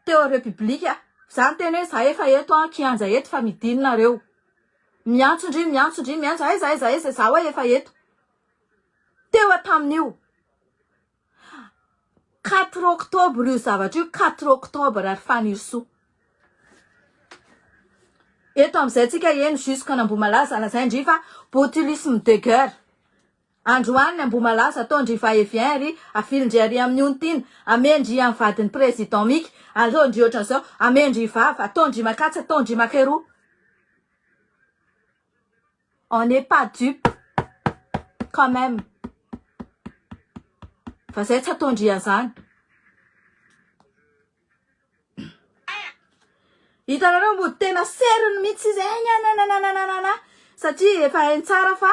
teo République aho. Za niteny hoe za efa eto an kianja eto fa midina nareo. Miantso ndry miantso ndry miantso aiza aiza aiza za hoa efa eto. Teo aho tamin'io. Quatre octobre io zavatra io, quatre octobre ry Fanirisoa. Eto amin'izay tsika eny jusque an'Ambohimalaza lazain-dry fa botulisme de guerre. Androany ny Ambohimalaza ataon-dry va et vient ry avilin-dry ary amin'ny ontina, amen-dry amin'ny vadin'ny président Mika, ataon-dry ohatran'izao, amen-dry vava, ataon-dry makatsy, ataon-dry makeroa. On n'est pas dupe quand même. Fa zay tsy ataon-dry an'izany. Hitanareo mody tena seriny mihitsy izy eh nananananana satria efa hainy tsara fa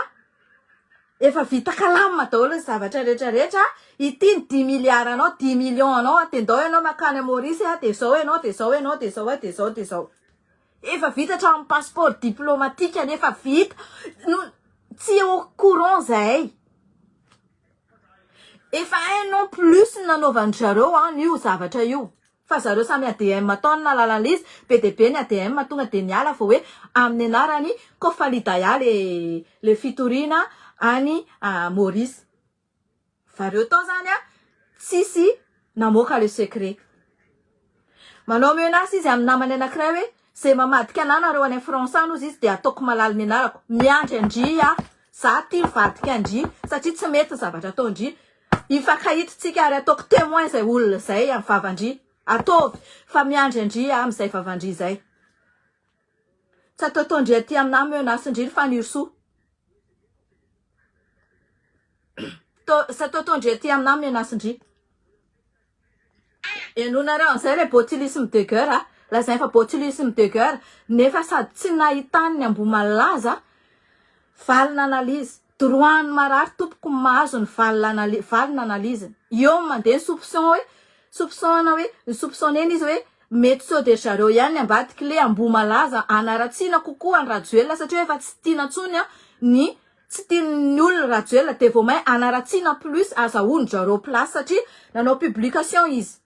efa vita calme daholo ny zavatra rehetra rehetra ity ny dix milliards anao dix millions anao a de ndao ianao makany Maurice a de zao ianao de zao ianao de zao a de zao de zao efa vita hatramin'ny passeport diplomatique nefa vita no tsy au courant zahay efa un an plus ny nanaovan-dry zareo an io zavatra io Fa zareo samy ADM tao no nahalala an'ilay izy, be dia be ny ADM tonga dia niala vao hoe amin'ny anaran'i Kofalidaya le le fitoriana any Maurice. Zareo tao zany an tsisy namoaka le secret. Manao menace izy amin'ny namany anankiray hoe zay mamadika anah nareo any France any ozy izy dia ataoko malala ny anarako. Miandry an-dry aho, za ty mivadika an-dry satria tsy mety ny zavatra ataon-dry. Hifankahita tsika ary ataoko témoin izay olona izay amin'ny vavan-dry. Ataovy fa miandry an-dry aho amin'izay vavan-dry izay. Tsy ataotaon-dry aty aminà menace-ndry ry Fanirisoa. Tsy ataotaon-dry aty aminà menace-ndry. Henoinareo an'izay ilay botulisme de guerre a! Lazainy fa botulisme de guerre nefa sady tsy nahitany ny Ambohimalaza valina analyse. Droit ny marary tompoko mahazo ny valina valina analyse. Eo no mandeha ny soupçon hoe soupçon-na hoe ny soupçonner-na izy hoe mety sao dia ry zareo ihany ny ambadiky le Ambohimalaza hanaratsiana kokoa an'i Rajoelina satria efa tsy tiana intsony ny Tsy tian'ny olona Rajoelina dia vao may hanaratsiana plus azahoan drareo place satria nanao publication izy.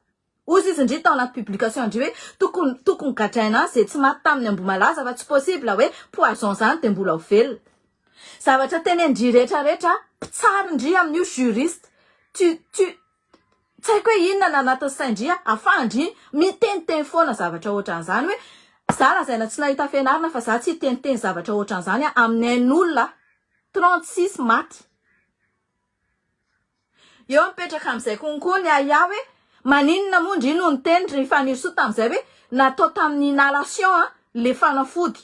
Ozy izy ndry tao anaty publication ndry hoe tokony tokony gadraina any ze tsy maty taminy Ambohimalaza fa tsy possible hoe poison zany dia mbola ho velona. Zavatra tenendry rehetra rehetra mpitsara ndry amin'io juriste tu tu Tsy haiko hoe inona ny anatin'ny sain-dry ahafahan-dry miteniteny foana zavatra ohatran'izany hoe za lazaina tsy nahita fianarana fa za tsy hiteniteny zavatra ohatran'izany amin'ny ain'olona 36 maty. Eo mipetraka amin'izay konko ny ahiahy hoe maninona moa ndry no niteny ry Fanirisoa tamin'izay hoe natao tamin'ny inhalation le fanafody.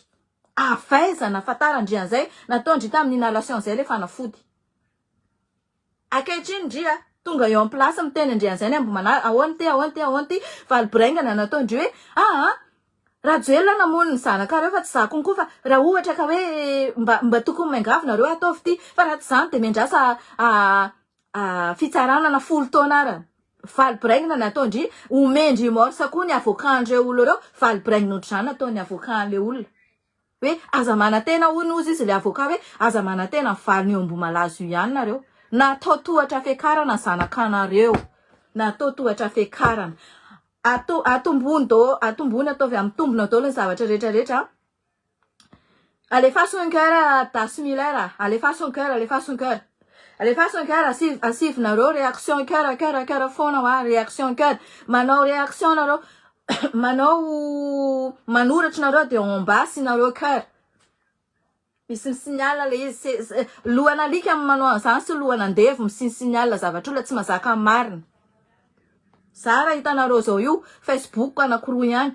Avy aiza nahafantaran-dry an'izay nataon-dry tamin'ny inhalation izay le fanafody. Ankehitriny ndry a, tonga eo am place miteny ndry an'izay ny Ambohimanara, ahoana ity, ahoana ity, ahoana ity, valy boraingana nataon-dry hoe aa Rajoelina namono ny zanakareo fa tsy za konko fa raha ohatra ka hoe mba mba tokony miangavy nareo ataovy ity fa raha tsy izany dia miandrasa fitsarana na folo taona ara. Valy boraingina nataon-dry, omen-dry morse koa ny avocat-ndreo olona ireo, valy boraingina ohatr'izany nataon'ny avocat-n'le olona. Hoe aza manantena hono ozy izy le avocat hoe aza manantena ny valiny eo Ambohimalaza io ihany nareo. Natao tohatra fiakarana ny zanakanareo. Natao tohatra fiakarana. Ato atombony daholo atombony ataovy amin'ny tombona daholo ny zavatra rehetra rehetra. Alefaso un cœur Das Miller a. Alefaso un cœur, alefaso un cœur. Alefaso un cœur, asiv asivinareo réaction cœur cœur cœur foana hoa réaction cœur. Manao réaction nareo. Manao manoratra nareo de en bas asianareo coeur. Misy mi-signale le izy, lohan'alika no manao an'izany sy lohan'andevo mi-signale zavatra olona tsy mazaka ny marina. Za raha hitanareo zao io Facebook anakiroa ihany,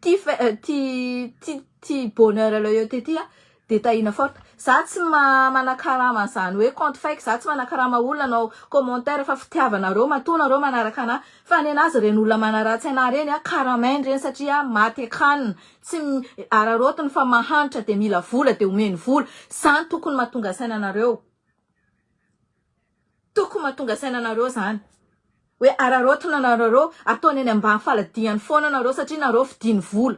ty ty ty ty bonheur loyauté ty a de Tahina forte. Za tsy manakarama an'izany hoe compte fake, za tsy manakarama olona hanao commentaire fa fitiavanareo matoa nareo manaraka anah. Fa nenazy ireny olona manaratsy anah ireny a, karamainy ireny satria maty an-kanina, tsy araraotiny fa mahantra de mila vola de omeny vola. Zany tokony mahatonga saina anareo. Tokony mahatonga saina anareo zany. Hoe araraotina nareo, ataony eny ambany faladiany foana nareo satria nareo fidiny vola.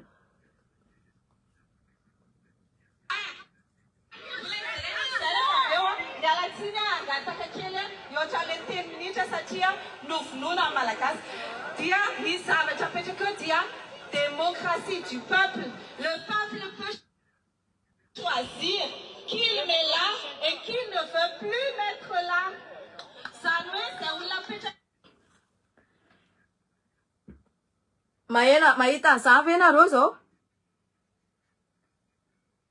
Miala tsiny aho hangataka kely mihoatra an'ilay telo minitra satria novonoina ny Malagasy. Dia ny zavatra apetraka eo dia démocratie du peuple. Le peuple peut choisir qui il met là et qui il ne veut plus mettre là. Izany hoe izay olona apetraka. Mahena, mahita an'izany ve nareo zao?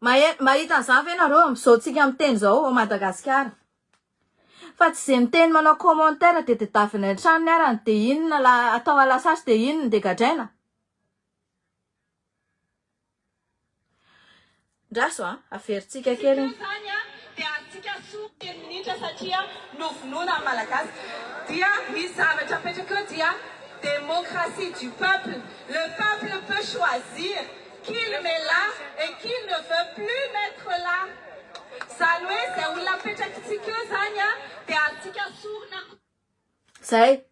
Mahe, mahita an'izany ve nareo amin'izao tsika miteny izao ao Madagasikara? Fa tsy ze miteny manao commentaire de tedaviny an-tranony arany de inona la atao à la sasy de inona de gadraina? Ndraso a, averintsika kely Tsika zany a dia azontsika soa telo minitra satria novonoina ny Malagasy dia ny zavatra apetraka eo dia démocratie du peuple, le peuple peut choisir qui il met là et qui il ne veut plus mettre là. Zany hoe izay olona apetrakitsika eo zany a dia azontsika sorona koa. Zay.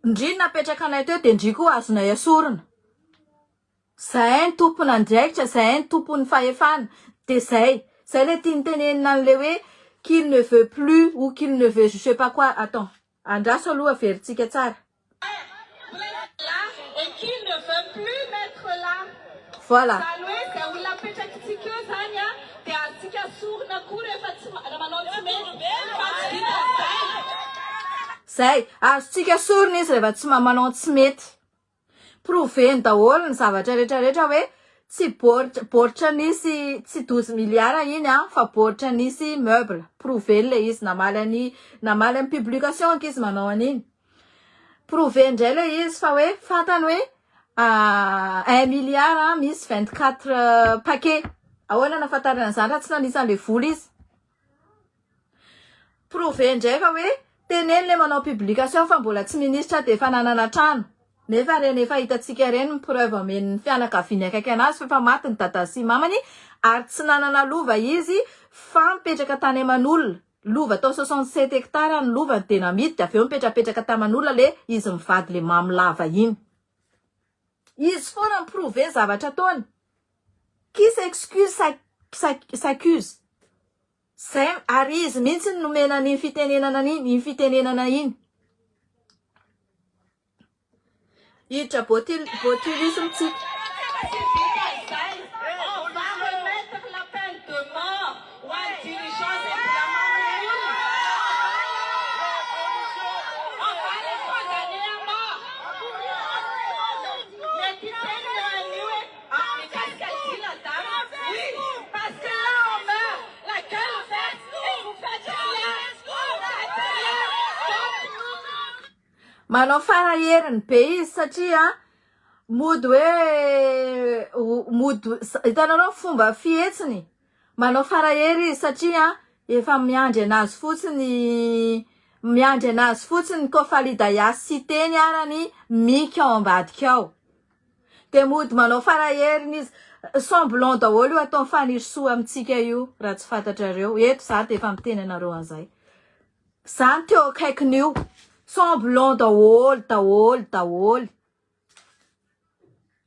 Ndry napetraka anay teo dia ndry koa azonay asorina. Zahay ny tompon'andraikitra, zahay ny tompon'ny fahefana, dia zay. Zay ilay tiany tenenina an'ilay hoe qu'il ne veut plus ou qu'il ne veut je sais pas quoi. Attends, andraso aloha averintsika tsara. Là et qu'il ne veut plus mettre là. Voilà. Izany hoe izay olona apetrakitsika eo izany an, dia azontsika asorina koa rehefa tsy manao ny tsy mety fa tsy vitan'izay. Zay, azontsika asorina izy rehefa tsy manao ny tsy mety. Prouver-ny daholo ny zavatra rehetra rehetra hoe tsy baoritra baoritra nisy tsy douze milliards iny an fa baoritra nisy meuble. Prouver-ny le izy namaly an'i namaly an'i publication ankizy manao an'iny. Prouver indray ilay izy fa hoe fantany hoe un milliard misy 24 paquets. Ahoana no ahafantarana an'izany raha tsy nanisa an'ilay vola izy? Prouver indray fa hoe teneno ilay manao publication fa mbola tsy ministra dia efa nanana trano. Nefa ireny efa hitantsika ireny ny preuve omen'ny fianakaviany akaiky anazy fa efa maty ny dadany sy mamany ary tsy nanana lova izy fa nipetraka tany aman'olona. Lova tao 67 hectares ny lovany dia namidy dia avy eo nipetrapetraka taman'olona le izy mivady le mamo lava iny. Izy foana mi-prouver zavatra ataony. Qui s'excuse s'accuse. Zay ary izy mihitsy no nomena an'iny fitenenana iny, iny fitenenana iny. Hiditra botulisme tsika. Tsy vita izay, on va remettre la peine de mort ho an'ny dirigeants izay mbola mamono olona. On va les condamner à mort. Mety hiteny ny an'io hoe mikasika ity la dame. Oui, parce que là on meurt, la gueule ouverte et vous faites rien, vous faites rien. Donc Manao fara heriny be izy satria mody hoe mody hitanareo ny fomba fihetsiny manao fara hery izy satria efa miandry anazy fotsiny miandry anazy fotsiny koa Falidaya sy Siteny arany Mika ao ambadika ao dia mody manao fara heriny izy semblant daholo io ataon'i Fanirisoa amintsika io raha tsy fantatrareo eto za dia efa miteny anareo an'izay Za no teo akaikin'io. Semblant daholo daholo daholo.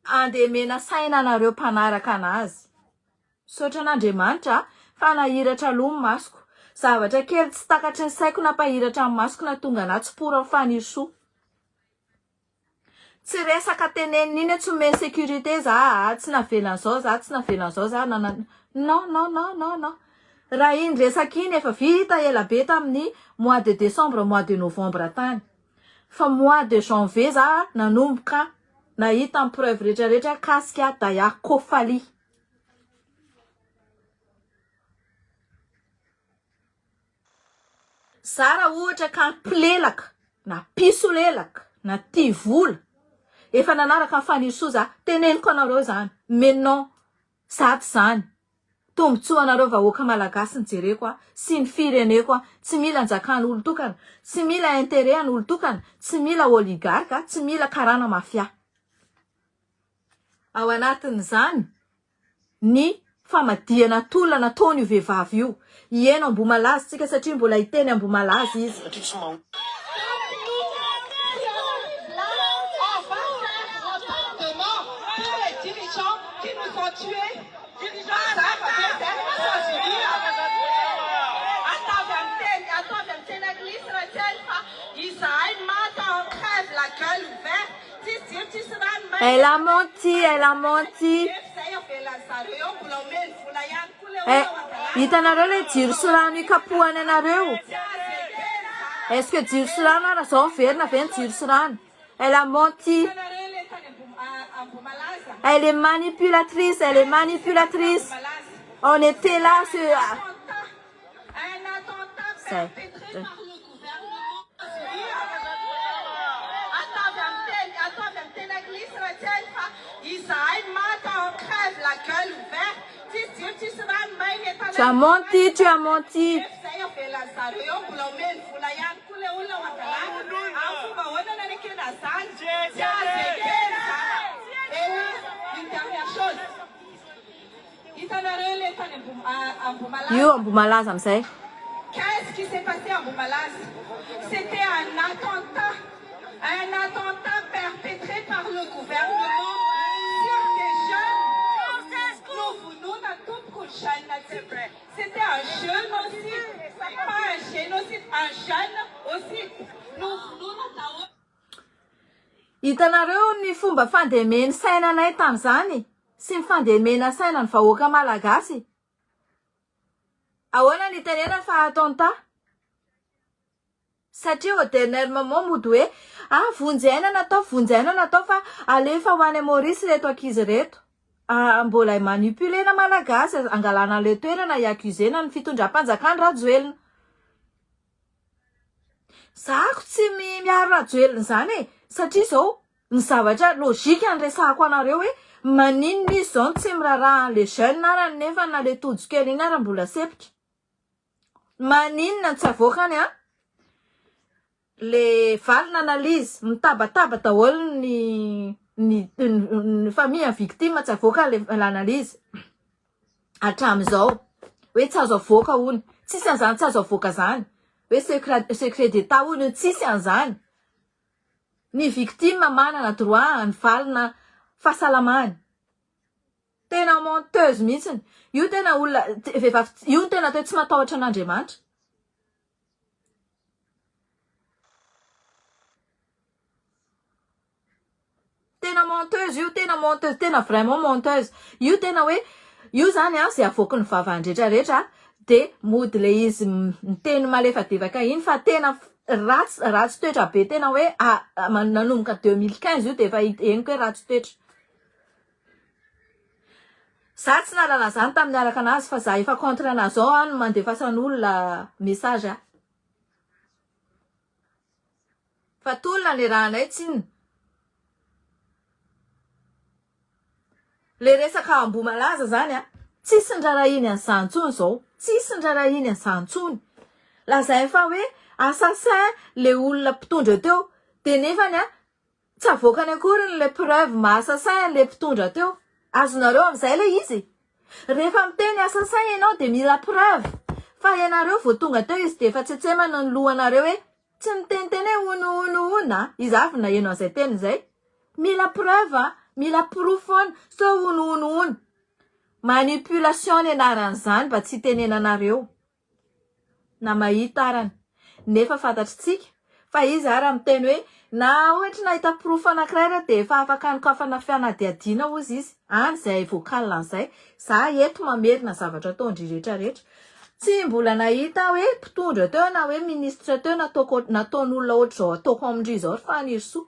Andemena saina anareo mpanaraka anazy. Misaotra an'Andriamanitra fa nahiratra aloha ny masoko. Zavatra kely tsy takatry ny saiko nampahiratra ny masoko nahatonga anah tsy pour an'i Fanirisoa. Tsy resaka tenenina iny hoe tsy omeny sécurité za a, tsy navelan'izao za, tsy navelan'izao za, nana non non non non non. Raha iny resaka iny efa vita ela be tamin'ny mois de décembre, mois de novembre tany. Fa mois de janvier za nanomboka nahita ny preuve rehetra rehetra kasika Daya Kofali. Za raha ohatra ka mpilelaka na mpisolelaka na tia vola efa nanaraka an'i Fanirisoa za, teneniko anareo zany, mais non za tsy zany, tombotsoa anareo vahoaka malagasy no jereko a, sy ny fireneko a, tsy mila anjakan'olon-tokana, tsy mila interet an'olon-tokana, tsy mila oligarque, tsy mila karana mafia. Ao anatin'izany ny famadihana tolona nataon'io vehivavy io. Hieno Ambohimalaza tsika satria mbola hiteny Ambohimalaza izy. Elle a menti, elle a menti. Eh, hitanareo le jiro sy rano ikapohany anareo? Est-ce que jiro sy rano ara zao miverina ve ny jiro sy rano? Elle a menti. Elle est manipulatrice, elle est manipulatrice. On était là, ce... Zay. Tu as menti, tu as menti. Io Ambohimalaza amin'izay. Qu'est-ce qui s'est passé à Ambohimalaza? C'était un attentat, un attentat perpétré par le gouvernement sur des jeunes. Novonoina tompoko ny jeune atsika. C'était un génocide, pas un génocide, un jeune ocide. Novonoina daholo. Hitanareo ny fomba fandemeny saina anay tamin'izany sy ny fandemena saina ny vahoaka malagasy. Ahoana ny itenenana fa attentat? Satria au dernier moment mody hoe ah vonjy aina natao, vonjy aina natao fa alefa ho any Maurice ireto ankizy ireto. Ah, mbola manipuler-na malagasy, angalana an'ilay toerana hi-accuser-na ny fitondram-panjakana Rajoelina. Zako tsy miaro Rajoelina izany e! Satria izao, ny zavatra logique ny resahako anareo hoe maninona izy izao no tsy miraharaha an'le jeune ara nefa na le tojo kely iny ara mbola sempotra. Maninona no tsy avoakany an? Le valina analyse, mitabataba daholo ny ny ny famille ny victime tsy avoaka le l'analyse hatramin'izao hoe tsy azo avoaka hono, tsisy an'izany tsy azo avoaka zany, hoe secret secret d'etat hono tsisy an'izany, ny victime manana droit ny valina fahasalamany. Tena menteuse mihitsiny, io tena olona vehivavy io no tena atao hoe tsy matahotra an'Andriamanitra. Tena menteuse io, tena menteuse, tena vraiment menteuse. Io tena hoe, io zany an, zay avoaky ny vavany rehetra rehetra de mody le izy miteny malefadefaka iny fa tena ratsy ratsy toetra be tena hoe nanomboka 2015 io de efa henoko hoe ratsy toetra. Za tsy nahalala zany tamin'ny niaraka anazy fa za efa contre anazy zao aho no mandefasan'olona message aho. Fa tolona niarahanay tsinona. Le resaka Ambohimalaza zany a, tsisy nirarahiny an'izany intsony zao, tsisy nirarahiny an'izany intsony. Lazainy fa hoe assassin le olona mpitondra teo, de nefany a Tsy avoakany akory ny le preuve maha assassin anle mpitondra teo. Azonareo amizay le izy? Rehefa miteny assassin ianao de mila preuve. Fa ianareo vao tonga teo izy de efa tsetsemana ny lohanareo hoe tsy niteniteny hoe hono hono hono a! Iza avy naheno an'izay teny izay? Mila preuve a! Mila porofo foana sao hono hono hono. Manipulation ny anaran'izany mba tsy hitenenanareo. na mahita arany nefa fantatritsika fa izy ara miteny hoe na ohatry nahita porofo anakiray re dia efa afaka anokafana fanadihadiana ozy izy any izay vocal an'izay za eto mamerina zavatra ataondry rehetra rehetra tsy mbola nahita hoe mpitondra teo na hoe ministre teo nataoko nataon'olona ohatr'izao ataoko amindry izao ry Fanirisoa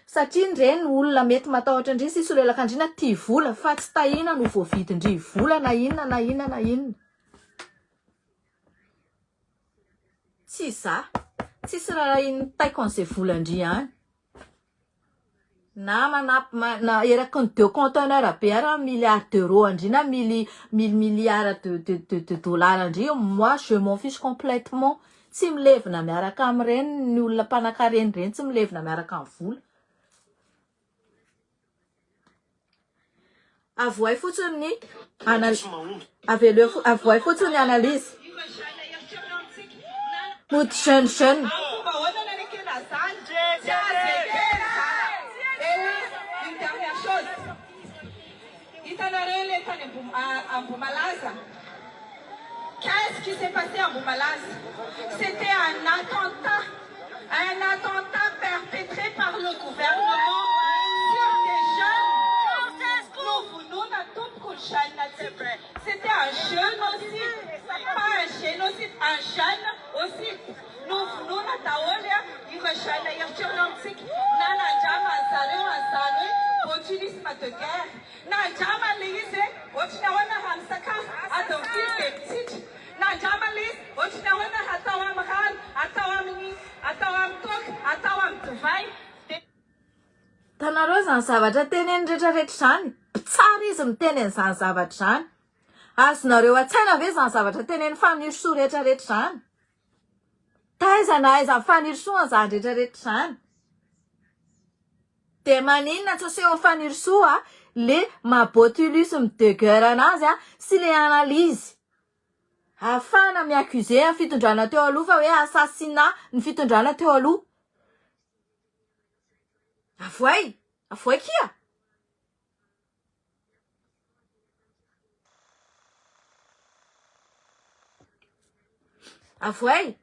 satria ndreny olona mety matahotra ndry sy solelaka ndry na tia vola fa tsy tahina no voavidindry vola na inona na inona na inona Tsy za. Tsisy rarahin'ny taiko an'izay volan-dry any. Na manapy na eraky ny deux conteneurs be ary ny milliard d'euros an-dry na mily mily milliards de de de de dollars an-dry, moi je m'en fiche complètement. Tsy milevina miaraka amin'ireny ny olona mpanankarena ireny tsy milevina miaraka amin'ny vola. Avohay fotsiny ny analyse. Aveleo avohay fotsiny ny analyse. Mody jeune jeune. Hitanareo le tany Ambohimalaza? Qu'est-ce qui s'est passé à Ambohimalaza? C'était un attentat, un attentat perpétré par le gouvernement sur des jeunes. Novonoina tompoko ny jeune antsika. C'était un jeune aussi, pas un génocide, un jeune aussi. Novonoina daholo ireo jeune eritreriny amintsika. Nanandraman'ny zareo an'izany hoe botulisme de guerre. Nandramany le izy e! Ohatry ny ahoana raha misakafo adiny firy dia mitsitra? Nandramany le izy, ohatry ny ahoana raha atao amin'ny rano, atao amin'ny, atao amin'ny toaka, atao amin'ny divay, dia. Hitanareo izany zavatra teneniny retraretra izany? Mpitsara izy miteny an'izany zavatra izany. Azonareo an-tsaina ve izany zavatra tenenin'i Fanirisoa retraretra izany? Taiza na aiza Fanirisoa an'izany retraretra izany? Dia maninona tsy asehon'i Fanirisoa le maha botulisme de guerre anazy sy le analyse ahafahana mi-accuser ny fitondrana teo aloha fa hoe assassinat ny fitondrana teo aloha. Avoay! Avoay kia! Avoay!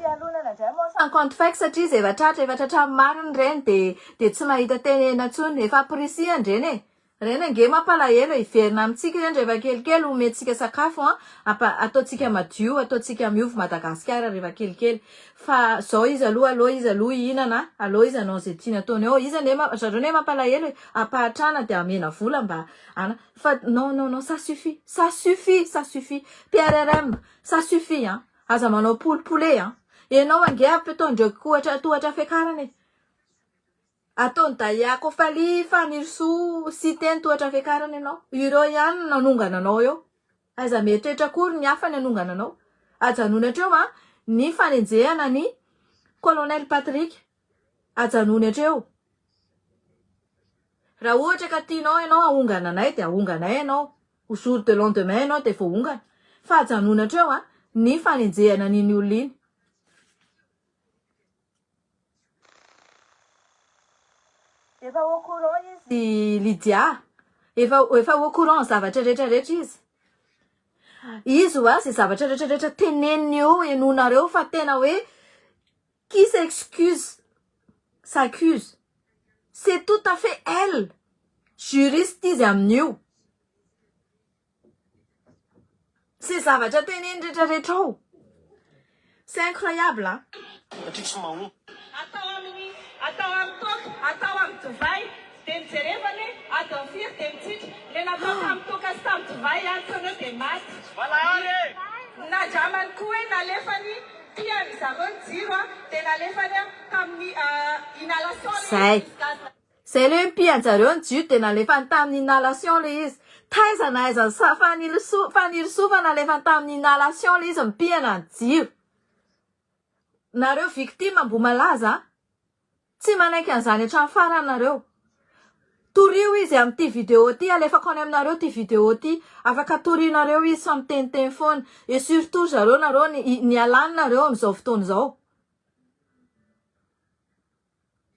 Fialonana indray moa sans compte fake satria izay efa tratra efa tratra marina ireny dia dia tsy mahita tenena intsony efa ampirisihana ireny e. Ireny ange mampalahelo e, hiverina amintsika ireny rehefa kelikely, omentsika sakafo an, ampa, ataontsika madio, ataontsika miovy Madagasikara rehefa kelikely. Fa zao izy aloha, aleo izy aloha hihinana, aleo izy hanao izay tiany ataony eo. Izy anie, ry zareo anie mampalahelo e, ampahantrana dia amena vola mba ana, fa non non non ça suffit, ça suffit, ça suffit. PRRM, ça suffit an, aza manao poulipoule an. Ianao ange ampitaondreo kohatra tohatra fiakarana e. Ataon'i Daya Kofali Fanirisoa Siteny tohatra fiakarana ianao. Ireo ihany no nanongana anao eo. Aiza mieritreritra akory ny hafa ny hanongana anao. Ajanony hatreo an ny fanenjehana ny Colonel Patrick. Ajanony hatreo. Raha ohatra ka tianao ianao ahongana anay dia ahonganay ianao. Au jour de lendemain ianao dia voahongana. Fa ajanony hatreo an ny fanenjehana an'iny olona iny. Efa au courant izy Lydia, efa efa au courant ny zavatra rehetra rehetra izy. Izy hoa ze zavatra rehetra rehetra teneniny eo henoinareo fa tena hoe qui s'excuse s'accuse. C'est tout à fait elle. Juriste izy amin'io. Ze zavatra teneny rehetra rehetra ao. C'est incroyable an. Satria tsy mahomby. Atao amin'ny atao amin'ny toaka, atao amin'ny divay, dia ny jerevany hoe adiny firy dia mitsitra. Ilay natao tamin'ny toaka sy tamin'ny divay antony eo dia maty. Ny nandramany koa hoe nalefany tian-dry zareo ny jiro dia nalefany tamin'ny inhalation ilay Zay. izy misy gaz. Zay le hoe mpian-jareo ny jiro dia nalefany tamin'ny inhalation le izy. Taiza na aiza sa Fanirisoa Fanirisoa fa nalefany tamin'ny inhalation le izy mipihana ny jiro. Nareo victime Ambohimalaza a! Tsy manaiky an'izany hatramin'ny farany nareo. Torio izy amin'ity vidéo ity, alefako any aminareo ity vidéo ity. Afaka torianareo izy fa miteniteny foana. Et surtout ry zareo nareo nialany nareo amin'izao fotoana izao.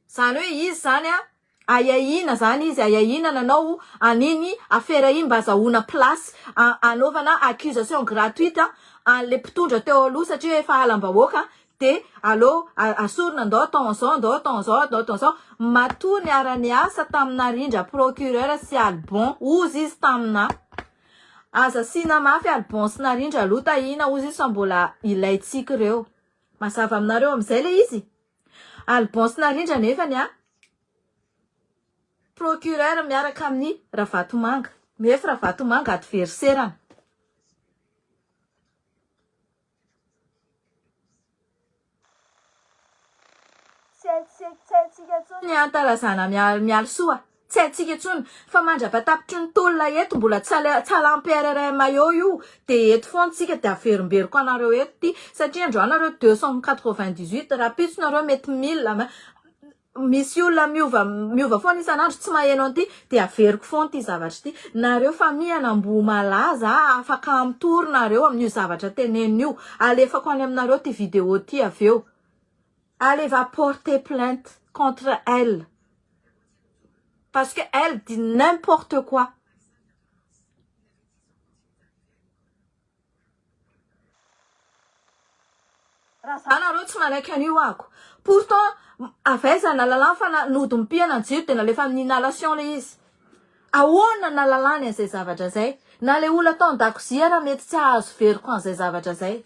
Zany hoe izy zany a, ahiahiana zany izy, ahiahiana nanao an'iny afera iny mba azahoana place anaovana accusation gratuite an'le mpitondra teo aloha satria efa halam-bahoaka de aleo asorina ndao atao an'izao ndao atao an'izao ndao atao an'izao, matoa niara-niasa tamin'i Narindra procureur sy Alban ozy izy tamina, aza asiana mafy Alban sy Narindra aloha Tahina ozy izy fa mbola ilaintsika ireo, mazava aminareo amin'izay le izy? Alban sy Narindra nefany a procureur miaraka amin'ny Ravatomanga. Nefa Ravatomanga adversaire-ny. Tsy haintsika intsony ny Antarazana Mialisoa. Tsy haintsika intsony fa mandra-patapitry ny tolona eto mbola tsy alampy RRM eo io dia eto foana tsika dia averimberiko anareo eto ity satria androany nareo 298 rahampitso nareo mety 1000 misy olona miova miova foana isan'andro tsy maheno an'ity dia averiko foana ity zavatra ity nareo famille an'Ambohimalaza afaka mitory nareo amin'io zavatra tenenina io alefako any aminareo ity vidéo ity avy eo Allez va porter plainte contre elle parce que elle dit n'importe quoi. Raha za nareo tsy manaiky an'io ako. Pourtant avy aiza nalalany fa nody mipihana ny jiro dia nalefa amin'ny inhalation le izy. Ahoana nalalany an'izay zavatra zay? Na le olona tao an-dakozia ara mety tsy hahazo veriko an'izay zavatra zay.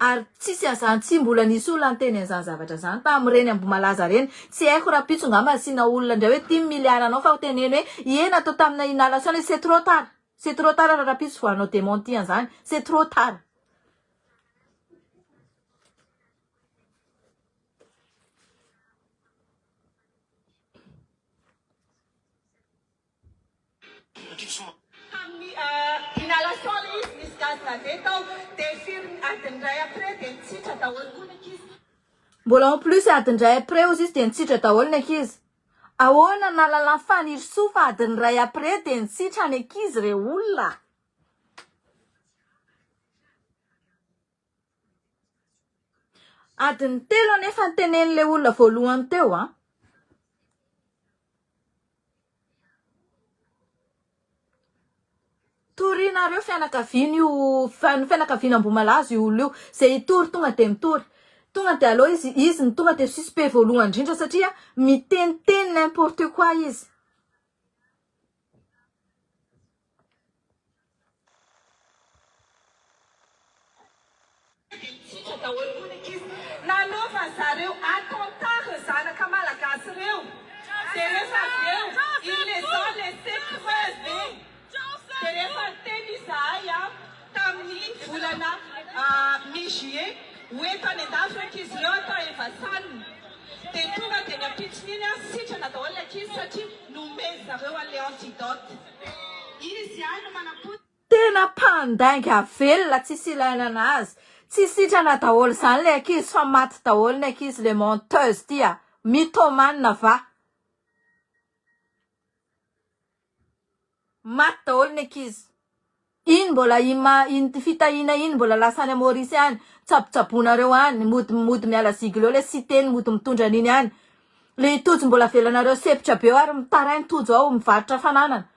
Ary tsisy an'izany tsy mbola nisy olona niteny an'izany zavatra izany tamin'ireny Ambohimalaza ireny. Tsy haiko rahampitso angamba asiana olona indray hoe ity ny milliard anao fa ho teneno hoe ie natao tamina inhalation ilay izy c'est trop tard. C'est trop tard raha rahampitso vao hanao démenti an'izany. C'est trop tard. Tamin'ny inhalation ilay izy nisy gaz nandeha tao dia firy adiny iray après dia nitsitra daholo koa ny ankizy. Mbola en plus adiny iray après ozy izy dia nitsitra daholo ny ankizy. Ahoana nahalalan'i Fanirisoa fa adiny iray après dia nitsitra ny ankizy re olona a! Adiny telo anefa ny tenenin'ilay olona voalohany teo an! Torianareo fianakaviana io fianakaviana Ambohimalaza io olona io. Izay hitory tonga dia mitory. Tonga dia aleo izy izy no tonga dia suspect voalohany indrindra satria miteniteny n'importe quoi izy. daholo koa ny ankizy. Nanaovan zareo attentat reo zanaka malagasy reo. Dia rehefa avy eo, ils les ont laissé crever. Dia rehefa niteny izahay tamin'ny volana mi-juillet ho eto any an-dafy ireo ankizy ireo atao Evasan. Dia tonga dia ny ampitson'iny sitrana daholo ny ankizy satria nomen zareo an'ilay antidote. Izy ihany no manam-pototra. Tena mpandainga velona tsisy ilaina anazy. Tsy sitrana daholo izany le ankizy fa maty daholo ny ankizy le menteuse ty a! Mythomane va! Maty daholo ny ankizy. Iny mbola ima iny fitahiana iny mbola lasa any Maurice any, tsabotsaboinareo any, mody mody miala zigle eo le siteny mody mitondra an'iny any. Le i Tojo mbola avelanareo sempotra be eo ary mitaraina Tojo ao mivarotra fananana.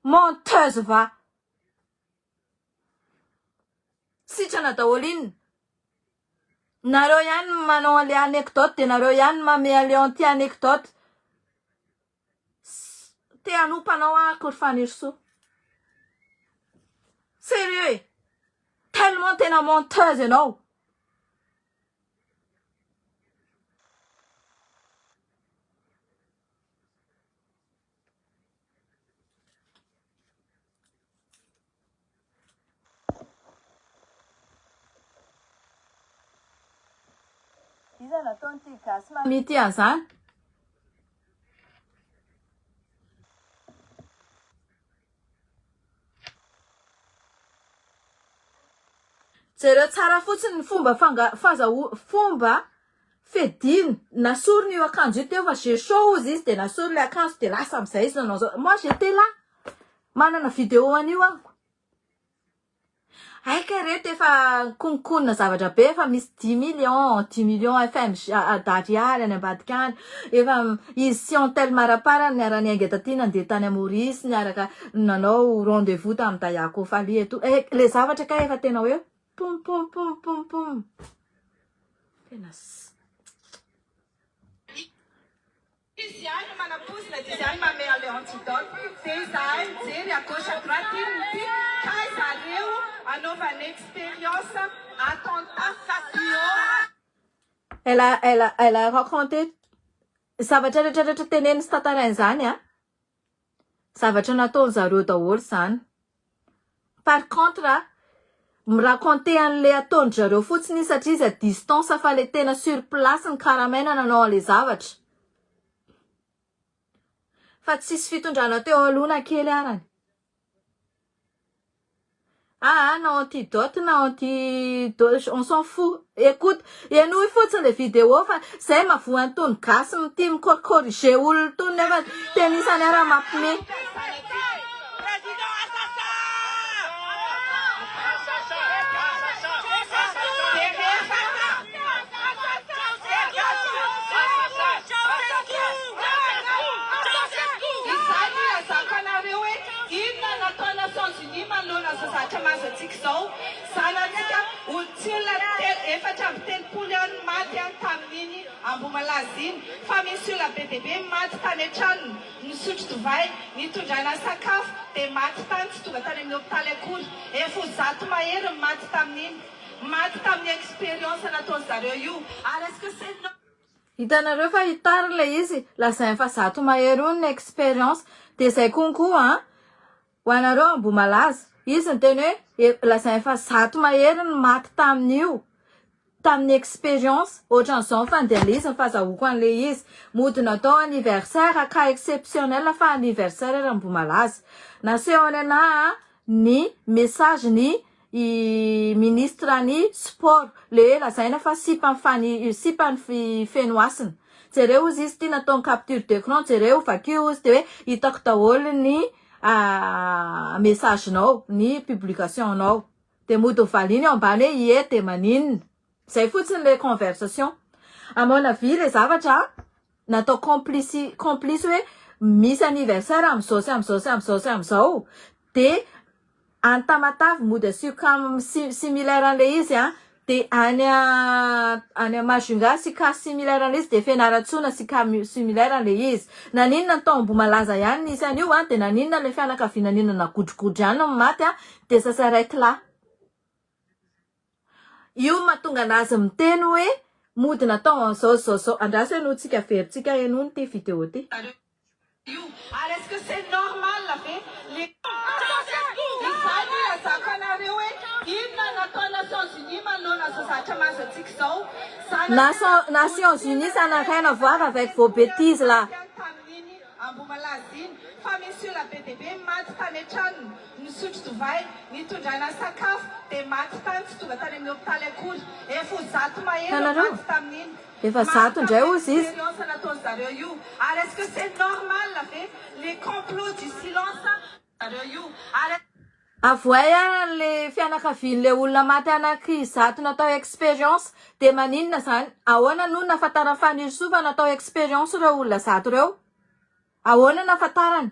Menteuse va! Sitrana daholo inona? Nareo ihany manao an'le anecdote de nareo ihany mame an'le anti anecdote. Te hanompa anao aho akory Fanirisoa. Sérieux e! Tellement tena menteuse ianao. Iza nataon'ity gasy mamy ity an'izany? Jereo tsara fotsiny ny fomba fanga fazaho fomba fediny nasoriny io akanjo io teo fa j'ai chaud ozy izy de nasoriny le akanjo de lasa amizay izy nanao zao moi j'étais là manana vidéo an'io aho Hay kay reto efa nikononkonona zavatra be efa misy dix millions, dix millions FMG d'ariary any ambadika any, efa izy sy Antel Marapara niara-niainga taty nandeha tany Maurice niaraka nanao rendez vous tamin'i Daya Kofali et tout, eh le zavatra kay efa tena hoe pom pom pom pom pom tena Izy ihany no manampoizina dia izy ihany manome an'ilay antidote. Dia izahay mijery à gauche à droite inona ity kay zareo anaovana expérience attentat bio. Elle a, elle a, elle a raconté zavatra rehetra rehetra teneniny sy tantarainy izany an, zavatra nataony zareo daholo izany. Par contre mi-raconter an'le ataon-dry zareo fotsiny izy satria izy à distance fa le tena sur place ny karamaina nanao an'le zavatra. Fa tsisy fitondrana teo aloha na kely arany. Aa na antidote na anti on s'en fout. Écoute, henoy fotsiny le vidéo fa zay mavoa an'itony gasy mitia mi-corriger olona itony nefa tena isany ara mampime. Izay no ilazako anareo hoe inona no atao Nations Unies manoloana izao zavatra mahazo antsika izao. Zanatsika tsy olona 34 ihany no maty tamin'iny Ambohimalaza iny fa misy olona be dia be maty tany an-tranony, nisotro divay, nitondrana sakafo dia maty tany tsy tonga tany amin'ny hopitaly akory. Efa ho 100 mahery ny maty tamin'iny. Maty tamin'ny expérience nataon zareo io. Ary est-ce que c'est normal? Hitanareo fa hitariny ilay izy, lazainy fa 100 mahery hono ny expérience. Dia izay konko an! Ho anareo Ambohimalaza, izy niteny hoe lazainy fa 100 mahery ny maty tamin'io, tamin'ny expérience, ohatran'izao ny fandehan'ilay izy, ny fazahoako an'ilay izy. Mody natao anniversaire, cas exceptionnel fa anniversaire ry Ambohimalaza. Nasehony anah ny message ny i ministre ny sport le hoe lazaina fa sipan'i Fani sipan'i Fenohasina jereo ozy izy ity nataony capture d'écran jereo vakio ozy de hoe hitako daholo ny message nao ny publication nao de mody valiany eo ambany hoe ie de maninona zay fotsiny le conversation à mon avis le zavatra natao complice complice hoe misy anniversaire amizao sy amizao sy amizao sy amizao de Any Tamatave mody asio cas similaire an'ilay izy an, dia any any Majunga asio cas similaire an'ilay izy, dia Fianarantsoa nasio cas similaire an'ilay izy. Naninona ny tao Ambohimalaza ihany nisy an'io an, dia naninona ilay fianakaviana nihinana godrogodro ihany no maty an, dia ça s'arrête là. Io no mahatonga anazy miteny hoe mody natao an'izao izao izao. Andraso henointsika averintsika henoina ity vidéo ity. Io ary est ce que c'est normal ve le Izay no ilazako anareo hoe inona no atao Nations Unies manoloana izao zavatra mahazo antsika izao. Zanaka Nations Unies ça n'a rien à voir avec vos bêtises là. Tamin'iny Ambohimalaza iny fa misy olona be dia be maty tany an-tranony, nisotro divay, nitondrana sakafo dia maty tany tsy tonga tany amin'ny hopitaly akory. Efa ho zato mahery ireo Hitanareo? maty tamin'iny. Efa zato indray ozy izy. Expérience nataony zareo io ary est ce que c'est normal ve le complot du silence zareo io ary. Avoay ary le fianakavian'le olona maty anaky zato natao expérience de maninona zany? Ahoana no nahafantaran'i Fanirisoa fa natao expérience ireo olona zato ireo? Ahoana nahafantarany?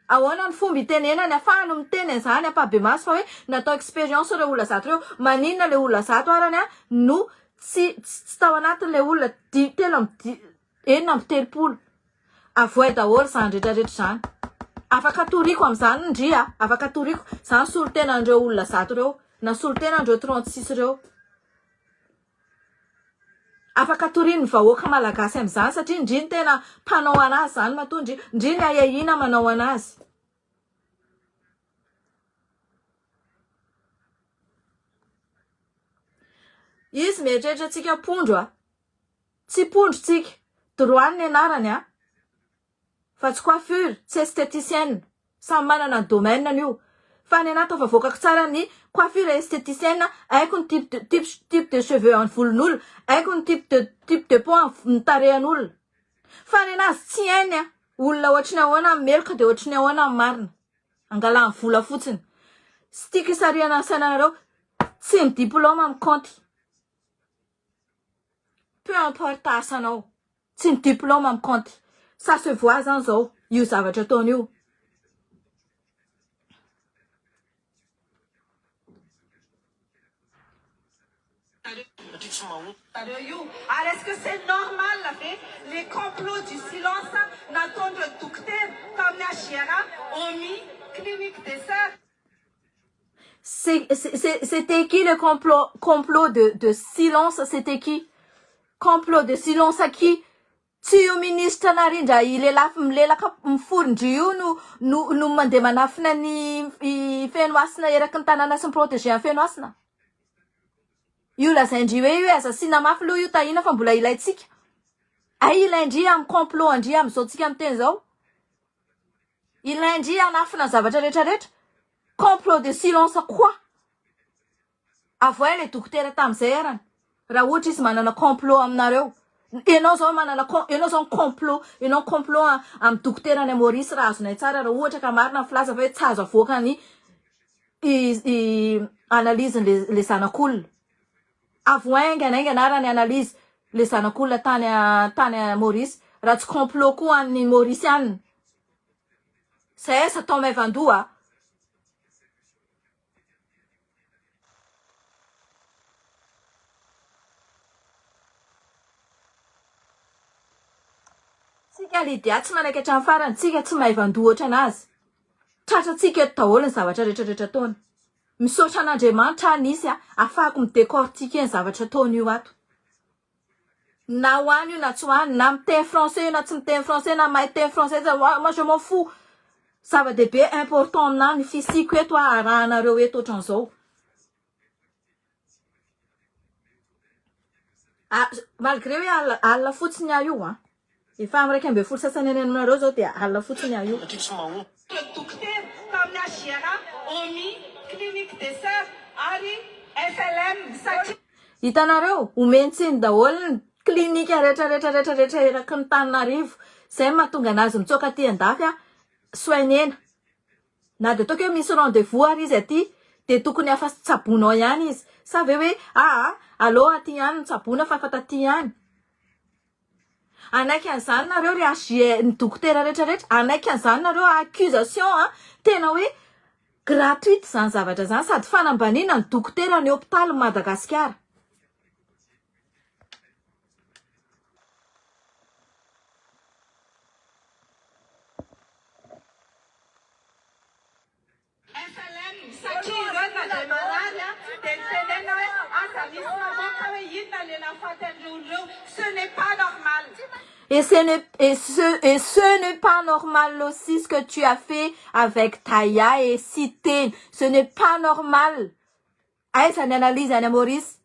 Ahoana ny fomba itenenany afahany miteny an'izany ampahibemaso fa hoe natao expérience ireo olona zato ireo? Maninona le olona zato arany a no tsy tsy tao anatin'le olona di telo amby di 36? Avoay daholo izany rehetra rehetra izany. Afaka toriko amin'izany ndry a, afaka toriko izany solontenan'ireo olona zato ireo na solontenan'ireo 36 ireo. Afaka torian'ny vahoaka malagasy amin'izany satria ndry no tena mpanao anazy izany matoa ndry, ndry ny ahiahiana manao anazy. Izy mieritreritra antsika pondro a. Tsy pondro tsika. Droit ny anarany a. Fa tsy coiffure, tsy esthéticienne. Samy manana ny domaine-ny io. Fa ny anahy tafavoakako tsara ny coiffure esthéticienne, haiko ny type de type type de cheveux an'ny volon'olona, haiko ny type de type de peau ny tarehan'olona. Fa ny anazy tsy hainy a. Olona ohatry ny ahoana ny meloka dia ohatry ny ahoana ny marina. Angalany vola fotsiny. Tsy tiako hisarihana ny sainanareo, tsy ny diplôme mi-compte. Peu importe asanao, tsy ny diplôme mi compte. Ça se voit zany zao io zavatra ataony io. Zareo io ary est ce que c'est normal ve le complot du silence nataon'ireo dokotera tamin'ny HJRA, OMI, clinique des soeurs. C'était qui le complot, complot de, de silence C'était qui Complot de silence à qui Tsy io ministra narindra i lelafy milelaka miforondry io no no no mandeha manafina ny i Fenohasina eraky ny tanàna sy mi-protéger an'i Fenohasina. Io lazain-dry hoe io aza asiana mafy loha io Tahina fa mbola ilaintsika. Ay ilain-dry amin'ny complot an-dry amin'izao tsika miteny izao. Ilain-dry hanafina ny zavatra rehetra rehetra. Complot de silence quoi? Avoahy le dokotera tamin'izay arany raha ohatra izy manana complot aminareo. Enao zao manana com enao zao complot enao complot amin'ny dokotera any Maurice raha azonay tsara raha ohatra ka marina ny filaza fa hoe tsy azo avoaka ny i analyse le le zanak'olona. Avoahy haingana haingana ara ny analyse le zanak'olona tany tany Maurice raha tsy complot koa any Maurice any. Zay aza atao maivan-doha. Tsika Lydia tsy manaiky hatramin'ny farany, tsika tsy maivan-doha ohatran'azy. Tratrantsika eto daholo ny zavatra rehetra rehetra ataony. Misaotra an'Andriamanitra aho nisy ahafahako mi-décortiquer ny zavatra ataony io ato. Na ho any io na tsy ho any, na miteny français io na tsy miteny français, na mahay teny français, moi je m'en fous. Zava-dehibe important aminah ny fisiako eto ah, arahanareo eto ohatran'izao. Ah, malgré hoe alina, alina fotsiny aho io an. Efa amin'ny 11 sasany any aminareo zao dia alina fotsiny aho io. Dokotera tamin'ny HJRA, OMI, Clinique des Soeurs ary FLM satria. Hitanareo, omen-tsiny daholo ny clinique rehetra rehetra rehetra rehetra eraky ny Tananarivo. Izay no mahatonga anazy mitsoaka aty an-dafy an, soignena. Na dia ataoko hoe misy rendez-vous ary izy aty dia tokony afa tsaboinao ihany izy. Sa ve hoe aa aleo aty ihany no tsaboina fa efa taty ihany. Hanaiky an'izany nareo ry HJ ny dokotera rehetra rehetra, hanaiky an'izany nareo accusation a, tena hoe gratuite izany zavatra izany sady fanambaniana ny dokotera ny hopitaly Madagasikara. FLM, satria ireo na dia marary dia nitenenina. olona ireo? Ce n'est pas normal. Et ce ne et ce et ce n'est pas normal aussi ce que tu as fait avec Taya et Siteny. Ce n'est pas normal. Aiza ny analyse any Maurice?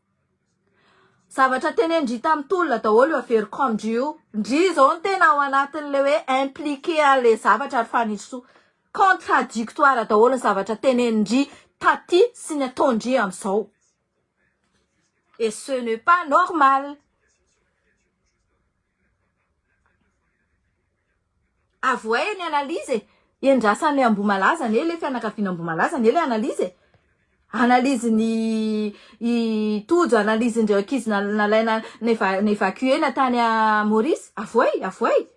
Zavatra tenenin-dry tamin'ny tolona daholo io averiko amin-dry io. Ndry izao no tena ao anatin'ilay hoe impliqué an'ilay zavatra ry Fanirisoa. Contradictoire daholo ny zavatra tenenin-dry taty sy ny ataon-dry amin'izao. Et ce n'est pas normal. Avohay ny analyse e! Endrasan'ny Ambohimalaza anie le fianakaviana Ambohimalaza anie le analyse e! Analyse ny i Tojo, analyse ndreo ankizy nalaina n'evacuer-na tany Maurice, avohay, avohay!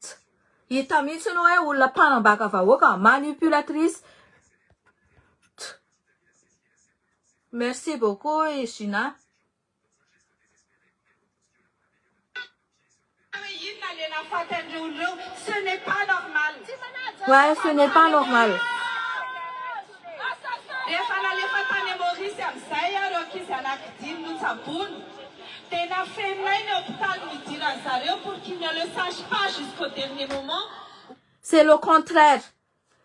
Tsa! Hita mihitsy hoe olona mpanambaka vahoaka, manipulatrice. Tsa! Merci beaucoup i Gina. Ouais, ce n'est pas normal. Rehefa nalefa tany Maurice amin'izay ireo ankizy anankidimy notsaboina dia nafeninay ny hopitaly nidiran zareo pour qu'ils ne le sachent pas jusqu'au dernier moment. C'est le contraire.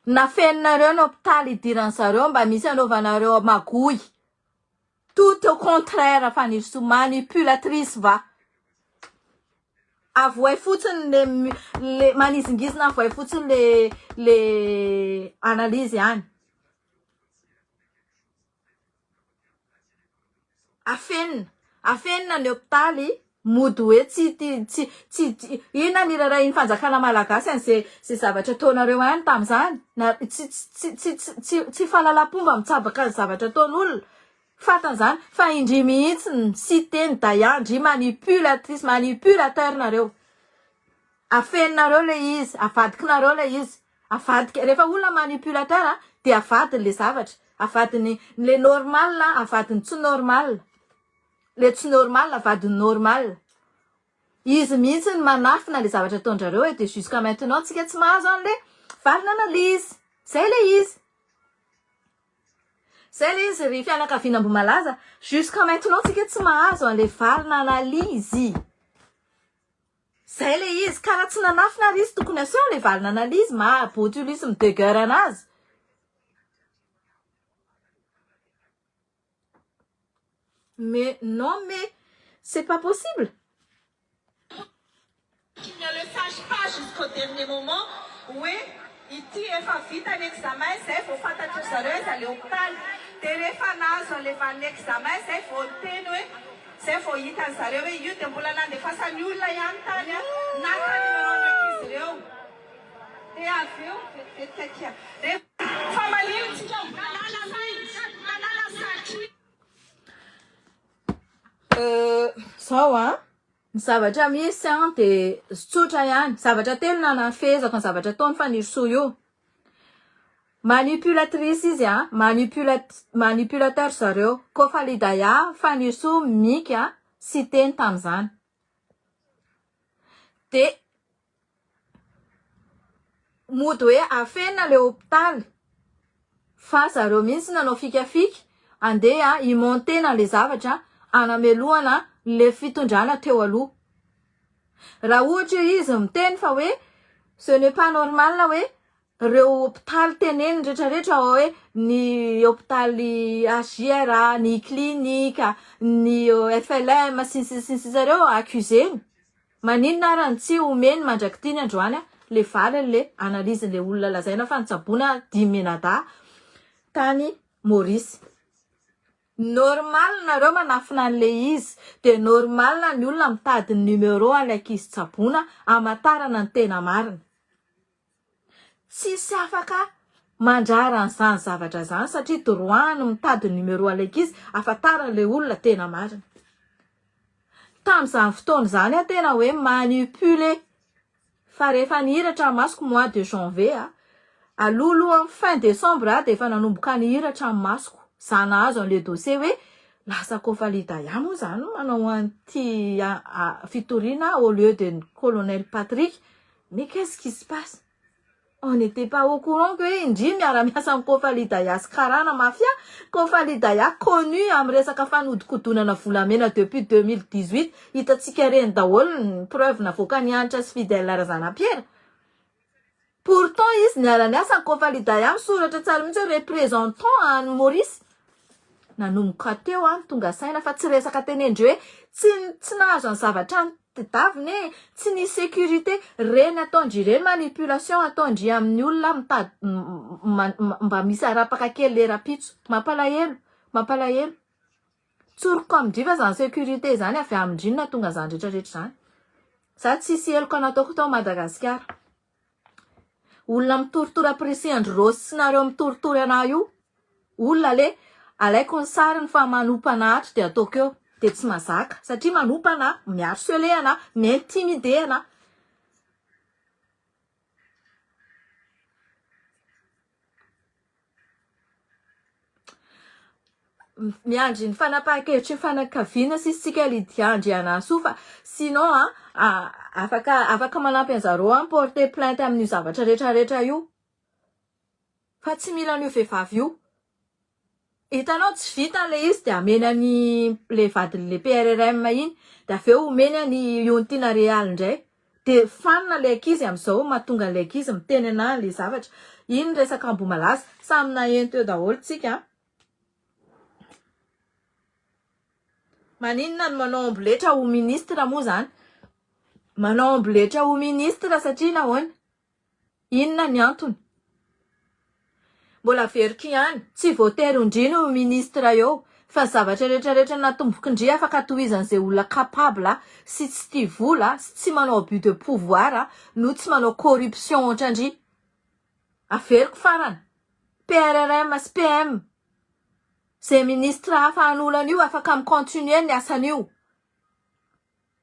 Nafeninareo ny hopitaly hidiran zareo mba misy anaovanareo magouille. Tout au contraire Fanirisoa manipulatrice va. Avohay fotsiny le le manizingizina avohay fotsiny le le analyse ihany. Afenina, afenina ny hopitaly mody hoe tsy tsy tsy tsy inona ny irarahin'ny fanjakana malagasy an'izay zay zavatra ataonareo any tamin'izany na tsy tsy tsy tsy tsy tsy fahalalam-pomba mitsabaka ny zavatra ataon'olona fantany izany fa indry mihitsy ny siteny Daya ndry manipulatrice manipulateur nareo afeninareo le izy avadikinareo le izy avadika rehefa olona manipulateur de avadiny le zavatra avadiny le normal avadiny tsy normal Le tsy normal vadiny normal. Izy mihitsy no manafina le zavatra ataondrareo e de jusqu'à maintenant tsika tsy mahazo anle valiny analyse. Zay le izy. Zay le izy ry fianakaviana Ambohimalaza, jusqu'à maintenant tsika tsy mahazo anle valina analyse. Zay le izy, ka raha tsy nanafina ary izy tokony aseho le valina analyse maha botulisme de guerre anazy. Mais non mais c'est pas possible. Qui ne le sache pas jusqu'au dernier moment hoe ity efa vita ny examen zay vao fantatry zareo aiza le hopitaly de rehefa nahazo anle valiny examen zay vao niteny hoe zay vao hitany zareo hoe io de mbola nandefasany olona ihany tany an naka numéro ny ankizy ireo de avy eo vetivety akia rehefa Fa malemy tsika malala malala satria. Zao an, ny zavatra misy an de tsotra ihany, zavatra telo no nanafehezako ny zavatra ataon'i Fanirisoa io, manipulatrice izy an, manipulat- manipulateur zareo, Kofalidaya, Fanirisoa, Mika, Siteny tamin'izany, de Mody hoe afenina le hopitaly fa zareo mihitsy nanao fikafika andeha hi monter-na le zavatra hanamelohana le fitondrana teo aloha. Raha ohatra izy miteny fa hoe ce n'est pas normal hoe reo hopitaly teneniny retraretra ao hoe ny hopitaly HJRA, ny clinique, ny FLM sy ny sisa sy ny sisa reo accusé-ny. Maninona ara no tsy omeny mandrak'ity ny androany le valiny le analyse le olona lazaina fa nitsaboana dimy mianadahy tany Maurice. Normal nareo manafina anle izy de normal ny olona mitady ny numero anle ankizy tsaboina hamantarana ny tena marina. Tsisy afaka mandrara an'izany zavatra izany satria droit ny mitady numéro an'ilay ankizy ahafantarany ilay olona tena marina. Tamin'izany fotoana izany aho tena hoe manipuler fa rehefa nihiratra ny masoko mois de janvier a, alohalohan'ny fin décembre aho dia efa nanomboka nihiratra ny masoko, za nahazo an'ilay dossier hoe lasa Kofali Daya moa izany no manao an'ity fitoriana au lieu de ny colonel Patrick. Mais qu'est-ce qui se passe? On n'était pas au courant que hoe ndry miara-miasa amin'i Kofali Daya sy Karana mafia. Kofali Daya connu amin'ny resaka fanodikodonana volamena depuis 2018, hitantsika reny daholo ny preuve navoakan'i Hanitra sy Fidèle Razanapiera. Pourtant izy niara-niasa amin'i Kofali Daya misoratra tsara mihitsy hoe représentant any Maurice. Nanomboka teo aho no tonga saina fa tsy resaka tenendry hoe tsy tsy nahazo ny zavatra Tedavina e! Tsy nisy sécurité, reny ataondry ireny manipulation ataondry amin'ny olona mitady mba misy arapaka kely le rapitso. Mampalahelo, mampalahelo. Tsoriko amindry fa zany sécurité zany avy amindry no nahatonga zany rehetra rehetra zany. Za tsisy heloka nataoko tao Madagasikara. Olona mitoritory ampirisihan-dry Rose sy nareo mitoritory anah io, olona le alaiko ny sariny fa manompa anah ato de ataoko eo, de tsy mazaka satria manompa anah, mi-harceler anah, mi-intimider anah. Miandry ny fanapahan-kevitry ny fanakaviana sisa isika Lydia Andrianasoa fa sinon a afaka afaka manampy an'zareo aho mi-porter plainte amin'io zavatra rehetra rehetra io fa tsy mila an'io vehivavy io. Hitanao tsy vita ilay izy dia ameny an'i le vadin'le PRRM iny dia avy eo omeny an'i Iontiana Real indray. Dia fanina ilay ankizy amin'izao mahatonga an'ilay ankizy miteny anah ilay zavatra. Iny resaka Ambohimalaza. Samy naheno teo daholo tsika a. Maninona no manao amboletra ho ministre moa zany? Manao amboletra ho ministre satria nahoana? Inona ny antony? Mbola averiko ihany, tsy voatery ho ndry no ministre eo, fa ny zavatra rehetra rehetra natombok'i ndry afaka tohizan'izay olona capable sy tsy tia vola sy tsy manao abus de pouvoir no tsy manao corruption ohatran-dry. Averiko farany, PRRM sy PM, izay ministre hafa hanolo an'io afaka mi-continuer ny asan'io.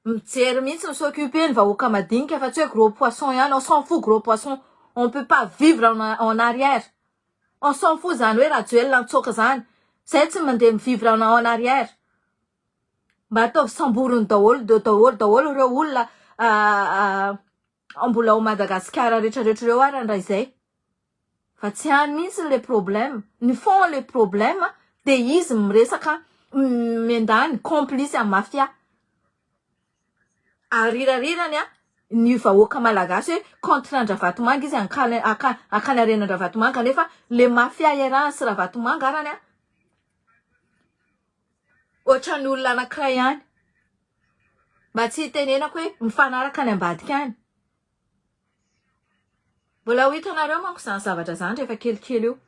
Mijery mihitsy mi s'occuper ny vahoaka madinika fa tsy hoe gros poisson ihany, on s'en fout gros poisson, on peut pas vivre en arrière, on s'en fout zany hoe Rajoelina nitsoaka zany, zay tsy mandeha mi vivre en arrière, mba ataovy samboriny daholo daholo daholo ireo olona mbola ao Madagasikara rehetra rehetra ireo ary raha izay. Fa tsy any mihitsy le problème, ny fond le problème de izy miresaka miandany complice amin'ny mafia. Arirarirany a ny vahoaka malagasy hoe contre an-dRavatomanga izy hankany hankany harena an-dRavatomanga nefa le mafia iarahany sy Ravatomanga arany a ohatran'ny olona anankiray ihany. Mba tsy hitenenako hoe mifanaraka any ambadika any. Mbola ho hitanareo manko izany zavatra izany rehefa kelikely eo.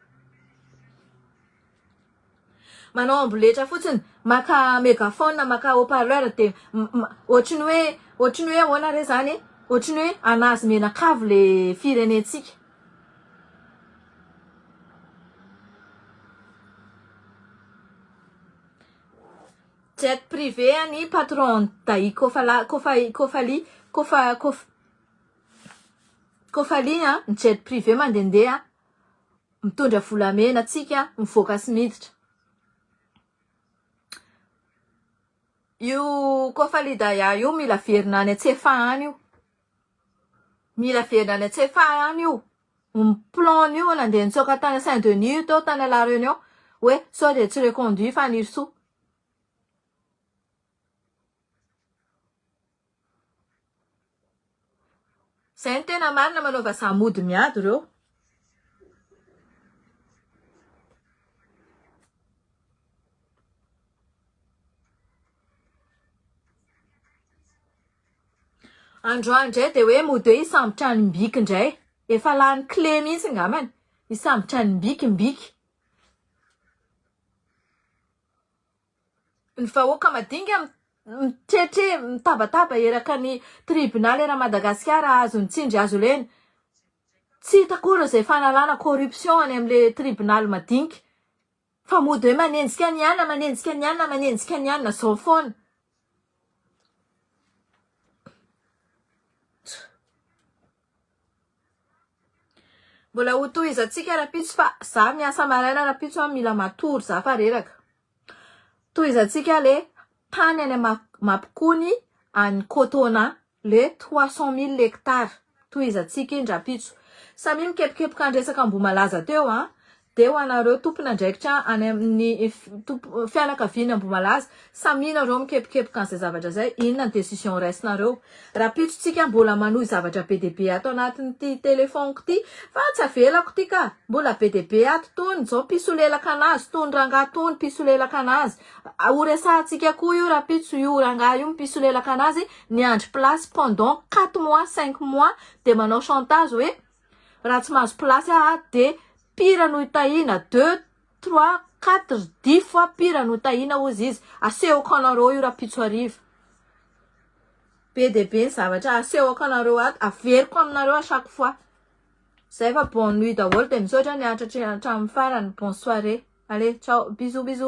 Manao amboletra fotsiny, maka megaphone, maka haut parleur dia ohatry ny hoe ohatry ny hoe ahoana re izany e? Ohatry ny hoe anazy menakavy le firenentsika. Jet privé an'i patron Dahi Kofala Kofa Kofali Kofa Kof Kofali a, ny jet privé mandehandeha mitondra volamena antsika mivoaka sy miditra. Io Kofali Daya io mila averina any Antsefaha any io. Mila averina any Antsefaha any io. Ny plan io nandeha nitsoaka tany Saint Denis io teo tany La Réunion hoe sao dia tsy reconduit Fanirisoa. Zay no tena marina manao vazaha mody miady reo. Androany indray dia hoe mody hoe hisambotra an'i Mbiky indray. Efa lany clé mihitsy ngambany. Hisambotra an'i Mbiky Mbiky. Ny vahoaka madinga mitretre mitabataba eraka ny tribonaly era Madagasikara azony tsindry azo lena. Tsy hita akory izay fanalana corruption any amle tribonaly madinika. Fa mody hoe manenjika ny anona, manenjika ny anona, manenjika ny anona zao foana. Mbola ho tohizantsika rapitso fa za miasa maraina rapitso a mila matory za fa reraka. Tohizantsika le tany any Mampikony any Kotona le 300 mille hectares. Tohizantsika iny rapitso. Samy mikepokepoka andresaka Ambohimalaza teo a, de ho anareo tompon'andraikitra any amin'ny fianakaviana Ambohimalaza, samy nareo mikepokepoka an'izay zavatra zay, inona ny décision raisinareo? Rahampitso mbola manohy zavatra be dia be ato anatin'ity telefoniko ty, fa tsy avelako ty ka, mbola be dia be ato tony, zao mpisolelaka anazy, tony rangahy tony mpisolelaka anazy. Ho resahantsika koa io rahampitso, io rangahy io mpisolelaka anazy, niandry place pendant 4 mois, 5 mois, de manao chantage hoe raha tsy mahazo place aho de pire noho Tahina, deux, trois, quatre, 10 fois pire noho Tahina ozy izy. Asehoko anareo io rahampitso hariva. Be dia be ny zavatra asehoko anareo ato, averiko aminareo à chaque fois. Zay fa bonne nuit daholo, de misaotra niaritra hatramin'ny farany. Bonne soirée. Allez, ciao, bisous bisous.